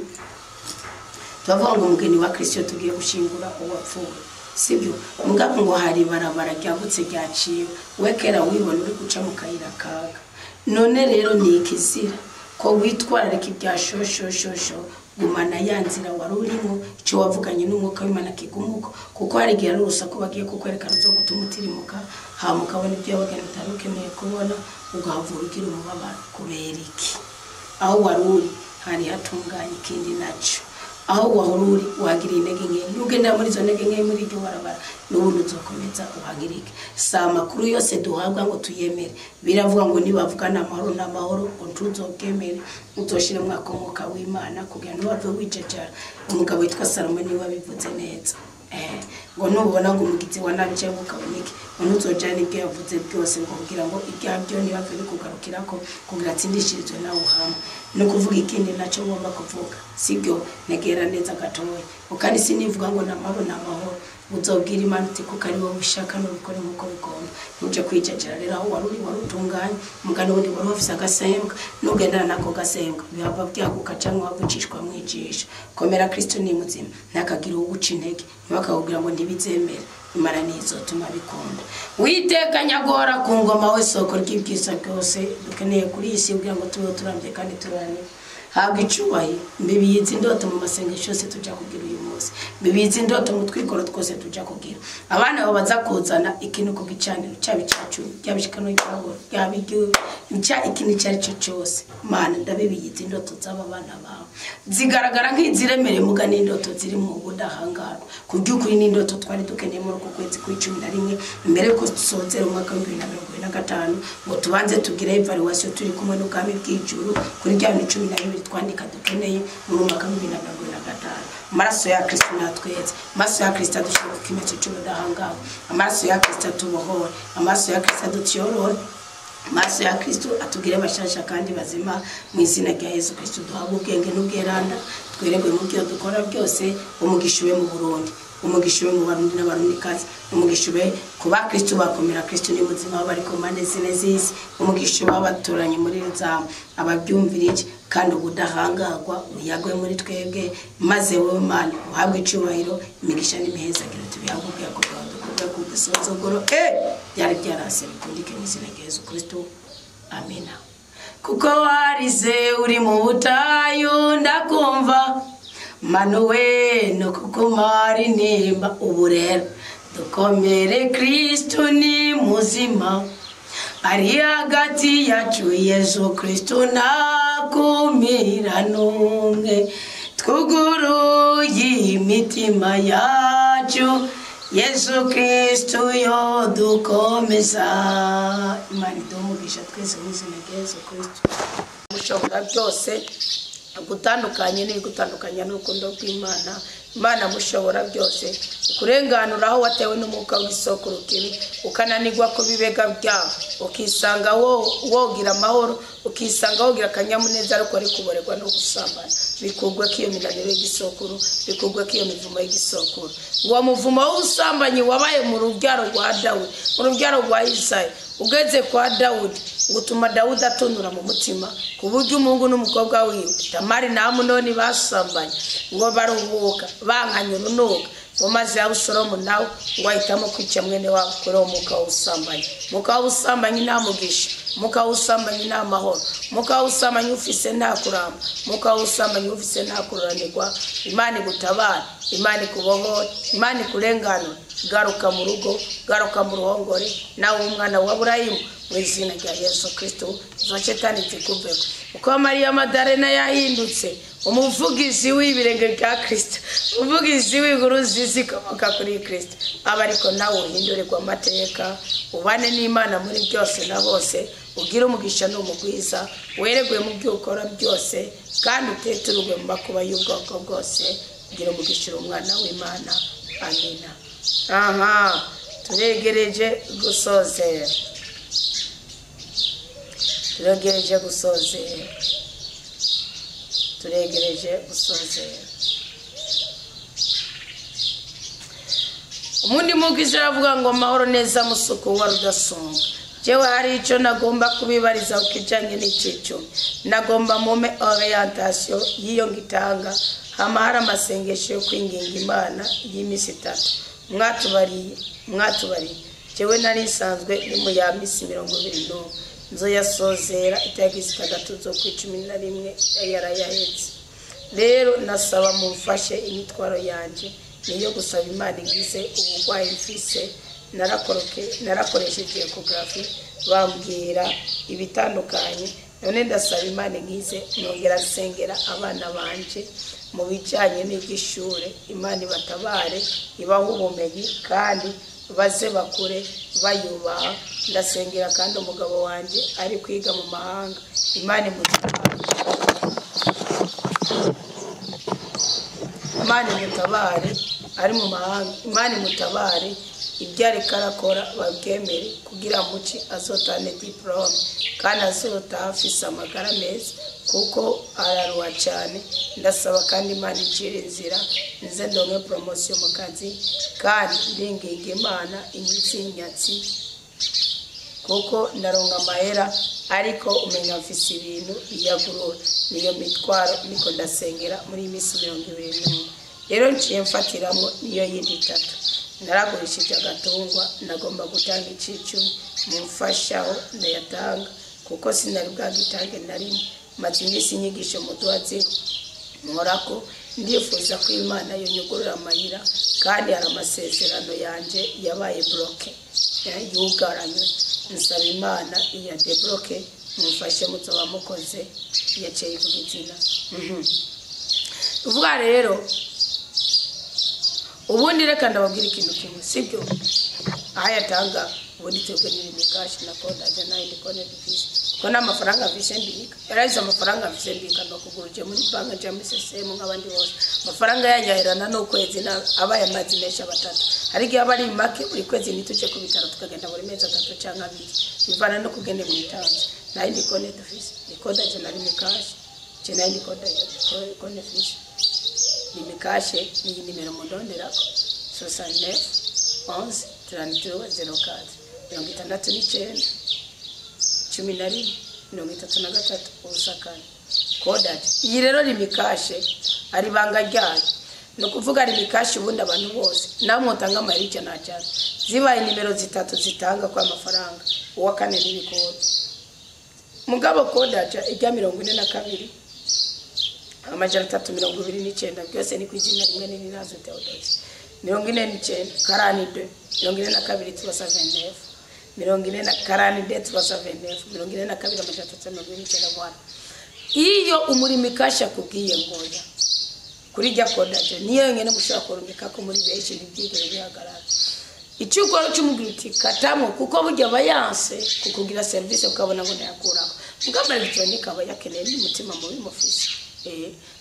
turavuga ngo umugeni wa Kristo tugiye gushingura uwapfuye, sibyo? Mugabo ngo hari barabara ryagutse ryaciwe, we kera wibona uri guca mu kayira kaga. None rero ni ikizira ko witwararika ibya shoshoshosho, gumana ya nzira wari urimo, icyo wavuganye n'umwuka w'Imana kigumuko, kuko hari igihe ari urusaku bagiye kukwereka ruzogutuma utirimuka, hama ukabona ibyo wabageni utari ukeneye kubona, ugahavura ugira umubabaro. Kubera iki? Aho wari uri hari hatunganye ikindi naco, aho wahora uri wagira intege nke, nugenda muri izo ntege nke muri iryo barabara n'ubundi uzokomeza uhagirike. Si amakuru yose duhabwa ngo tuyemere, biravuga ngo nibavuga n'amahoro n'amahoro ngo ntuzokemere, uzoshire umwaka w'umwuka w'Imana kugira ngo ntiwave wijajara. Umugabo witwa Salomo niwe wabivuze neza. Ngo nubona ngo umugizi wa nabi cyangwa ukaboneke, ngo ntuzojane ibyo yavuze byose ngo kugira ngo ibyaha byo ntibave bikugarukirako, kugira atsindishirizwe nawe uhamwe. Ni ukuvuga ikindi nacyo ngomba kuvuga, sibyo? Negera neza gatoya, kandi sinivuga ngo n'amahoro n'amahoro, uzobwira Imana uti kuko ari wowe ushaka nubikore nk'uko bigomba. Ntuje kwijajara rero aho wari uri wari utunganye, mugani wundi wari ufise agasembwa, nugendana nako gasembwa bihava byaguka canke wava ucishwa mwijisho. Komera, Kristo ni muzima, ntakagira uwuguca intege, ntibakakubwira ngo ntibizemere, Imana niyo izotuma bikunda. Witeka nyagora ku ngoma we soko ry'ibyiza byose dukeneye kuri iyi si kugira ngo tubeho turambye kandi turane. Habwa icubahiro, mbibi yizi indoto mu masengesho yose tuja kugira uyu munsi. twose, bibizi indoto mu twikoro twose tuja kugira. Abana babo baza kuzana ikintu ku gicaniro cyaba icacu, cyaba ishikano cyabo, cyaba icya ikintu icyo ari cyo cyose. Mana, ndabibiyizi indoto z'aba bana bawe zigaragara nk'iziremereye, muga n'indoto ziri mu budahangarwa. Ku by'ukuri n'indoto twari dukeneye muri uku kwezi kw'icumi na rimwe, mbere yuko dusozera umwaka wa 2025, ngo tubanze tugire evaluation turi kumwe n'ubwami bw'ijuru kuri bya bintu 12 twandika dukeneye muri umwaka wa 2025. Amaraso ya Kristo natweze, amaraso ya Kristo adushyira ku kimenyetso cy'ubudahangarwa, amaraso ya Kristo atubohore, amaraso ya Kristo adutyorore, amaraso ya Kristo atugire bashasha kandi bazima. Mu izina rya Yesu Kristo duhabwe ubwenge n'ubweranda, tweregwe mu byo dukora byose. Umugisha ube mu Burundi, umugisha ube mu Barundi n'Abarundikazi, umugisha ube ku bakristo bakomera Kristo ni muzima bari ku mpande zine z'isi, umugisha ube w'abaturanyi muri zamu ababyumvira iki, kandi ubudahangarwa uyagwe muri twebwe, maze wowe Mana uhabwe icyubahiro. Imigisha n'imihezagiro tubihabwe ubwako bwawe dukorwa ku gisozogoro byari byarase bikundike mu izina rya Yesu Kristo, amina. Kuko warize uri mu butayu ndakumva, manuwe no kukumara intimba. Ubu rero dukomere, Kristo ni muzima, ari hagati yacu. Yesu Kristo ntakumira n'umwe. Twuguruye imitima yacu, Yesu Kristo yo dukomeza. Imana iduhe umugisha twese mu izina rya Yesu Kristo. Mushobora byose gutandukanye n'ibigutandukanya n'urukundo rw'Imana. Imana mushobora byose kurenganura aho watewe n'umwuka w'isoko kibi, ukananirwa ku bibega byawe, ukisanga wogira amahoro, ukisanga wogira akanyamuneza, ariko ari kuborerwa no gusambana. Bikugwa ko iyo minaniro y'igisokuru, bikugwa ko iyo mivumo y'igisokuru, uwo muvumo w'ubusambanyi wabaye mu rubyaro rwa Dawudi, mu rubyaro rwa Isayi, ugeze kwa Dawudi, gutuma Dawudi atunura mu mutima, ku buryo umuhungu n'umukobwa wiwe Tamari na Amunoni basambanye, ngo baruhuka bankanye urunuka. Ngo maze Abusalomu nawe ngo ahitamo kwica mwene wabo kuri uwo mwuka w'ubusambanyi. Umwuka w'ubusambanyi nta mugisha, umwuka w'ubusambanyi nta mahoro, umwuka w'ubusambanyi ufise nta kuramba, umwuka w'ubusambanyi ufise nta kururanirwa. Imana igutabara, Imana ikubohore, Imana ikurenganura. Garuka mu rugo, garuka mu ruhongore, nawe umwana wa Burayimu, mu izina rya Yesu Kristo. Izo shetani zikuveko. Uko Mariya Madarena yahindutse umuvugizi w'ibirenge bya Kristo, umuvugizi w'inkuru zikomoka kuri Kristo, aba ariko nawe uhindurirwa amateka, ubane n'Imana muri byose na bose, ugire umugisha n'umugwiza, weregwe mu byo ukora byose, kandi uteturwe mu makuba y'ubwoko bwose. Ugira umugisha, uri umwana w'Imana. Amina. Aha turegereje gusozera, turegereje gusozera, turegereje gusozera. Umundi mugizi aravuga ngo: "Amahoro neza, musuku wa Rudasonga. Jewe hari icyo nagomba kubibariza ku kijyanye n'icicumi. Nagomba mume orientation y'iyo ngitanga. Hama hari amasengesho yo kwinginga Imana y'iminsi 3 mwatubariye, mwatubariye. Jewe nari nsanzwe ni mu ya minsi 21, nzoyasozera itariki 6 zo ku 11 yarayahetse. Rero nasaba mumfashe, imitwaro yanjye niyo gusaba Imana igize uburwayi mfise. Narakoresheje échographie, bambwira ibitandukanye. None ndasaba Imana inkize. Nongera nsengera abana banje mu bijyanye n'iby'ishure. Imana ibatabare, ibahe ubumenyi kandi baze bakure bayubaha. Ndasengera kandi umugabo wanjye ari kwiga mu mahanga. Imana imutabare, Imana imutabare ari mu mahanga. Imana imutabare, ibyo ariko arakora babyemere, kugira muci azotane diplôme kandi azotaha afise amagara meza, kuko araruha cyane. Ndasaba kandi Imana icira inzira nze ndonke promotion mu kazi, kandi ndinginga Imana inyitsi inyatsi, kuko ndaronka amahera ariko umenya mfise ibintu biyagurura. Niyo mitwaro niko ndasengera muri iyi minsi 21. Rero nciye mfatiramo niyo yindi itatu. Naragurishije agatungwa, nagomba gutanga icicumi. Mumfashaho ndayatanga, kuko sinari bwagitange na rimwe. Maze iminsi inyigisho muduha nkorako. Ndifuza ko Imana yonyugurura amayira, kandi hari amasezerano yanje yabaye bloqué, yugaranywe. Nsaba Imana iya débloque, mumfashe muzoba mukoze. Yaciye ivuga izina. Uvuga rero ubundi reka ndababwira ikintu kimwe, sibyo? Aho yatanga ubundi twebwe ni Lumicash na Kodaja n'ayindi konti dufise, ko n'amafaranga mfise mbika yarahise. Amafaranga mfise mbika no kugura uje muri banki nja muri CCM nk'abandi bose. Amafaranga yanjye aherana n'ukwezi, abaye amazi menshi abatatu. Hari igihe aba ari make buri kwezi, ntituje ku bitaro, tukagenda buri mezi 3 cyangwa 2, bivana no kugenda mu itanze. Nta yindi konti dufise, ni Kodaja na Lumicash. Je nta yindi Kodaja konti mfise, Lumicash. Ni nimero mundonderako: 69 11 33 04, 69 11 33 04. Kodaja iyi rero Lumicash ari ibanga ryayo, ni ukuvuga Lumicash ubundi abantu bose namwe utanga amayeri 100 cyane. Zibaye nimero zitatu zitanga kwa amafaranga, uwa kane n'ibikode. Mugabo Kodaja ijya 42 329, byose ni ku izina rimwe n'irinazo Theodosie. 49 42 42 329, 40 na 42 329, 42 329. Bwana, iyo umurimi cash akubwiye ngoya kuri jya Kodaja, niyo yonyine mushobora kurungika ko muri benshi, ntibyigere bihagarara. Icyo ukora, cyumubwira uti katamo, kuko burya aba yanse kukugira serivisi ukabona ngo ntayakuraho. Mugabo électronique aba yakeneye n'umutima mubi mufise,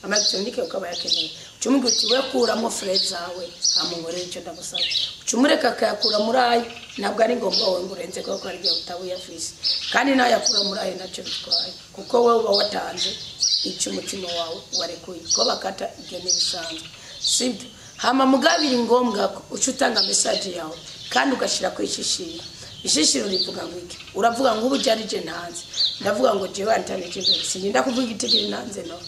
ama électronique ukaba yakeneye. Ucumubwira uti we kuramo frais zawe, hama unkorere icyo ndagusaba. Ucumureka akayakura muri ayo. Ntabwo ari ngombwa wowe ngo urenze, kuko hari igihe utaba uyafise, kandi nayakura muri ayo nacyo bitwaye, kuko wowe uba watanze icyo umutima wawe warekuye. Ko bakata ibyo ntibisanzwe, sibyo? Hama mugabiri ngombwa ko uca utanga message yawe kandi ugashyira ku ishishiro. Ishishiro rivuga ngo iki? Uravuga ngo ubu jari je ntanze, ndavuga ngo jewe antanije imbere, singinda kuvuga igitigiri ntanze, no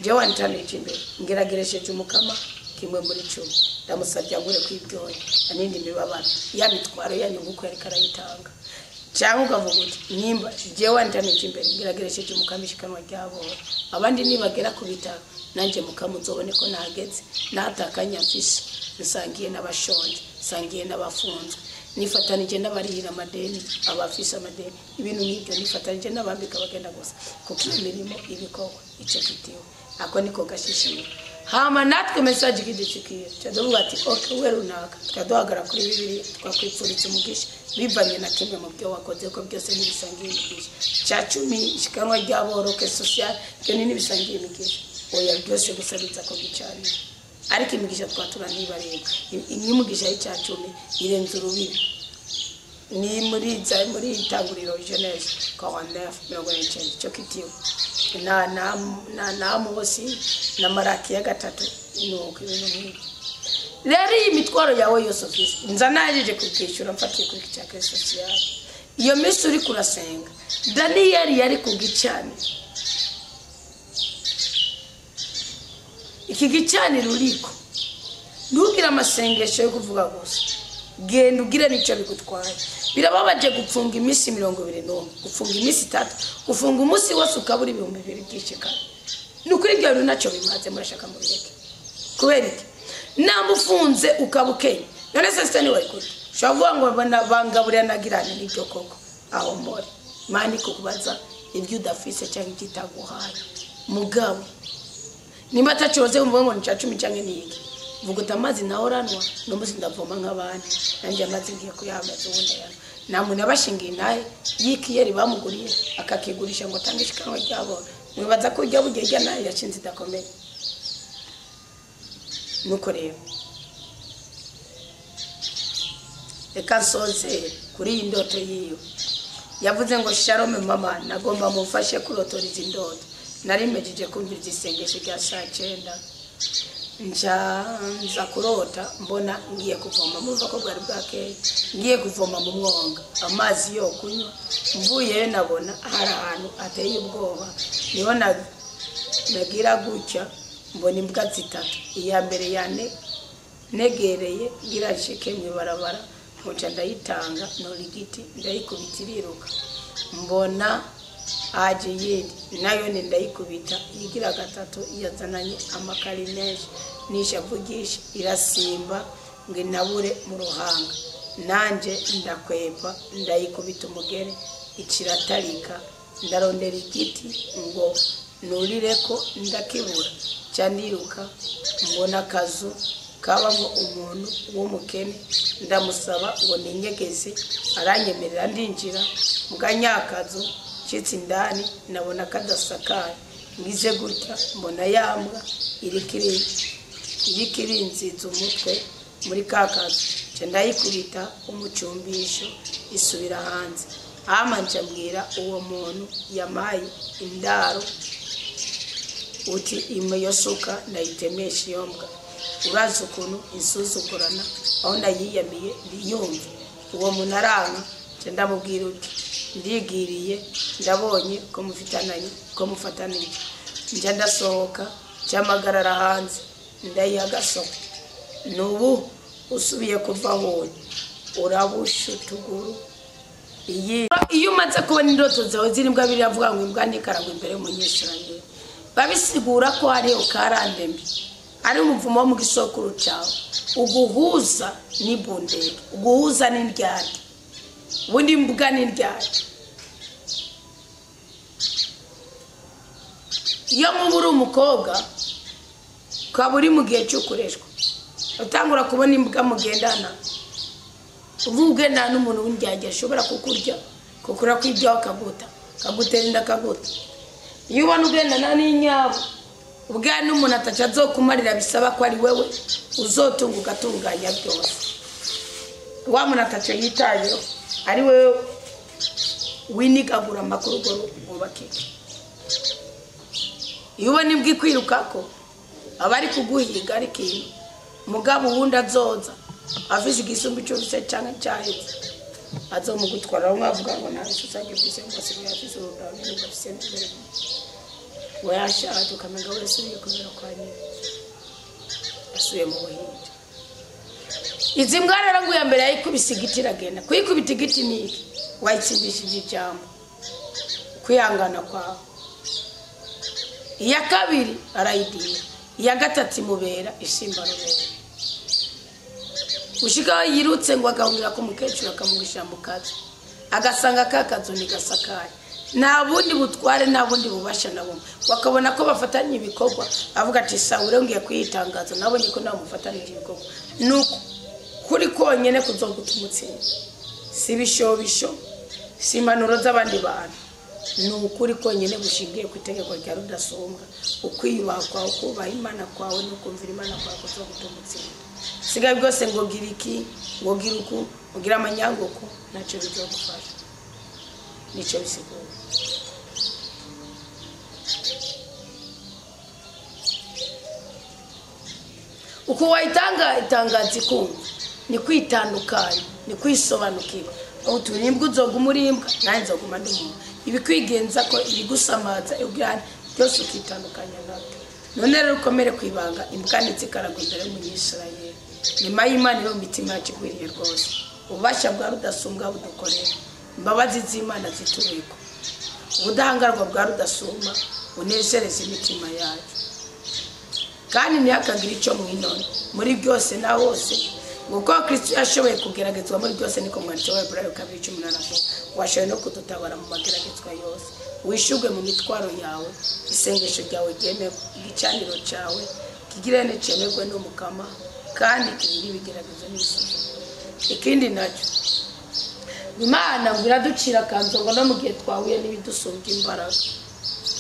jewe antanije imbere, ngerageresheje umukama 1/10, ndamusabye angure kwibyoya anindi mibabaro ya mitwaro yanyu nkuko yariko arayitanga. Cyangwa ukavuga uti nimba jewe antanije imbere, ngerageresheje umukama ishikanwa ryabora, abandi nibagera ku bitaro, nanjye mukama nzobone ko nahageze, natakanya mfise, nsangiye n'abashonje, nsangiye n'abafunzwe, nifatanije n'abarihira amadeni, abafise amadeni, ibintu nk'ibyo, nifatanije n'abambika bagenda gusa, kuko iyo mirimo ibikorwa icyo kitiwe. Ako niko gashishiro. Hama natwe message ikidushikiye, tuvuga ati okay, we runaka, tukaduhagara kuri Bibiliya, twakwipfuritse umugisha bivanye na kimwe mu byo wakoze, ko byose ntibisangiye imigisha. Cya cumi, ishikanwa ry'aboroke social, ibyo ni ntibisangiye imigisha, oya. Byose gusa biza ko gicanira, ariko imigisha twatura ntibarenga. Imigisha y'icya cumi irenze urubibi, ni muri za muri itanguriro, Genèse 49, 49, icyo kitiwe na Amosi na Maraki ya gatatu. Nuko ibintu nk'ibyo rero, iyi mitwaro yawe yose ufise, nza najeje kukwishyura mfatiye kuri cya caisse sociale. Iyo minsi uri kurasenga, Daniyeli yari ku gicaniro. Iki gicaniro uriko, ntugire amasengesho yo kuvuga gusa, genda ugire n'icyo bigutwaye. Birababaje gupfunga iminsi 21, gufunga iminsi 3, gufunga umunsi wose, ukabura 2000 by'ishikana. Ni ukuri ibyo bintu ntacyo bimaze, murashaka mubireke. Kubera iki? Namba ufunze ukaba ukenye, none se sitani wari kurya? Ushobora kuvuga ngo bangaburira nagirane n'ibyo koko. Aho mbore mani kukubaza ibyo udafise cyangwa ibyo itaguhaye. Mugabo nimba atacoze umvuge ngo ni cya cumi cyangwa ni iki, vuga uti amazi nahoranwa n'umunsi ndavoma nk'abandi, nanjye amazi ngiye kuyamaza ubundi ayanywa. Nta muntu yabashingiye intahe y'ikiyeri bamuguriye akakigurisha ngo atange ishikanwa ryabo. Mwibaza ko ujya bugiye ijya nayo yashinze idakomeye. Nuko rero reka nsoze kuri iyi ndoto yiwe. Yavuze ngo shalom mama, nagomba mumfashe kurotora izi ndoto. Nari mejije kumviriza isengesho rya saa 9, nja nza kurota mbona ngiye kuvoma, mumva ko bwari bwakeye, ngiye kuvoma mu mwonga amazi yo kunywa. Mvuyeyo nabona hari ahantu hateye ubwoba, niho nagira gutya mbona imbwa zitatu. Iya mbere yane negereye ngira nshike mu ibarabara, nca ndayitanga, ntora igiti ndayikubita iriruka. Mbona Haje iyindi nayo ni ndayikubita, iyigira gatatu yazananye amakari menshi nishavugisha, irasimba ngo inabure mu ruhanga, nanje ndakwepa ndayikubita umugere iciratarika, ndarondera igiti ngo nurireko ndakibura, nca ndiruka mbona akazu kabamo umuntu w'umukene, ndamusaba ngo ninyegeze, aranyemerera ndinjira. Mbwa nyakazu nshitse indani nabona kadasakaye, ngize gutya mbona yambwa iriko irinziza umutwe muri ka kazu, nca ndayikubita umucumbisho isubira hanze. Hama nca mbwira uwo muntu yamaye indaro uti iyo suka ndayitemesha iyo mbwa, urazi ukuntu insuzugurana aho ndayiyamiye ndiyumva. Uwo muntu aranka, nca ndamubwira uti ndigiriye ndabonye ko mufitananye ko mufatanije, nca ndasohoka ncamagarara hanze ndayiha agasoko. Nubu usubiye kuva aho urabusha utuguru. Iyo umaze kubona indoto zawe ziri imbwa biravuga ngo imbwa ntikaragwe imbere y'umunyesirayeli, babisigura ko hariho karande mbi, ari umuvumo wo mu gisokuru cyawe uguhuza n'ibundege, uguhuza n'indyarya, ubundi imbwa n'indyarya. Iyo muba uri umukobwa ukaba uri mu gihe cy'ukoreshwa, utangura kubona imbwa mugendana, uvuga ugendana n'umuntu w'indyarya ashobora kukurya, kukura kw'ibyaho akaguta, akagutera inda akaguta. Iyo ubona ugendana n'inyabu, ubwa n'umuntu ataca azokumarira, bisaba ko ari wewe uzotunga ugatunganya byose. Wa muntu ataca yitayeho, ari wewe winigagura amakuru ngo wubake. Iyo ubona imbwa ikwirukako, aba ari kuguhiga ari ikintu, mugabo uwundi azoza afise igisumbi cyose canke cyahetse azomugutwara, bamwe bavuga ngo nta rusange ufise, ngo asigaye afise urudabo ngo afise mbere we yashaje, ukamenga we yasubiye kubera kwa nyina, asubiye mu buhinja. Izi mbwa rero ngo iya mbere yayikubise igiti iragenda. Kuyikubita igiti ni iki? Wayitsindishije ijambo, kwihangana kwawe. Iya kabiri arayidira, iya gatatu imubera isimba rubera. Ushikaho yirutse ngo agahungira ku mukecuru akamugisha mu kazu, agasanga ka kazu ntigasakaye, nta bundi butware nta bundi bubasha na bumwe. Bakabona ko bafatanye ibikorwa, avuga ati sawa ngiye kuyitangaza, nabonye ko nta mufatanije ibikorwa. Nuko kuri konyene kuzoguta umutsinda, si ibishobisho, si impanuro z'abandi bantu, ni ukuri konyene gushingiye ku itegeko rya Rudasumbwa, ukwiyubaha kwawe, kubaha Imana kwawe no kumvira Imana kwawe kuzoguta umutsinda. Sigaye bwose ngo gira iki, ngo gira uku, ngo gira amanyanguku, ntacyo bizogufasha. Nicyo bisigura. Uko wayitanga itangaza ikumva, ni kwitandukanya, ni kwisobanukirwa. Aho turimbwa uzoguma urimbwa, nanjye nzoguma ndi umuntu. Ibikwigenza ko ibigusamaza ubwira byose ukitandukanya nabyo. None rero ukomere ku ibanga, imbwa ntizikaragwe imbere y'umunyisirayeli. Nyuma y'Imana iri mu mitima yacu igwiriye rwose. Ububasha bwa Rudasumbwa budukorera, imbabazi z'Imana zitubikwa, ubudahangarwa bwa Rudasumbwa bunezereza imitima yacu. Kandi ntihakagire icyo mwinona muri byose na hose, kuko Kristo yashoboye kugeragezwa muri byose, niko mwanditsi wa Heburayo 2:18 avuga, washoboye no kudutabara mu mageragezwa yose. Wishugwe mu mitwaro yawe, isengesho ryawe ryemerwe, igicaniro cyawe kigirene cyemerwe n'Umukama, kandi kirinde ibigeragezo n'ibisuzuguro. Ikindi nacyo, Imana ngo iraducira akanzu ngo no mu gihe twahuye n'ibidusumbya imbaraga,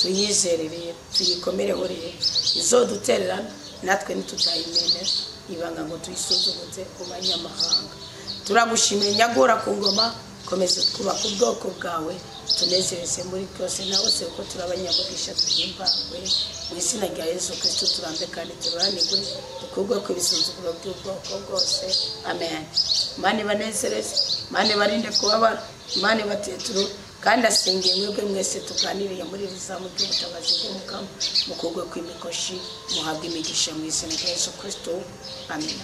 tuyizere rero, tuyikomereho rero, izodutererana natwe ntitutayimene ibanga ngo tuyisuzuguze ku banyamahanga. Turagushimira nyagora ku ngoma, komeza twubaka ubwoko bwawe, tunezereze muri byose na hose, kuko turabanyamugisha duhimbagwe mu izina rya Yesu Kristo. Turambe kandi tururanirwe, dukurwe ku ibisuzuguro by'ubwoko bwose. Amen. Imana ibanezereze, Imana ibarinde kubabara, Imana ibateturu, kandi asengeye mwebwe mwese tuganiriye muri iri zamu ry'ubutabazi bw'Umukama, mukurwe kw'imikoshi, muhabwe imigisha mu izina rya Yesu Kristo. Amen.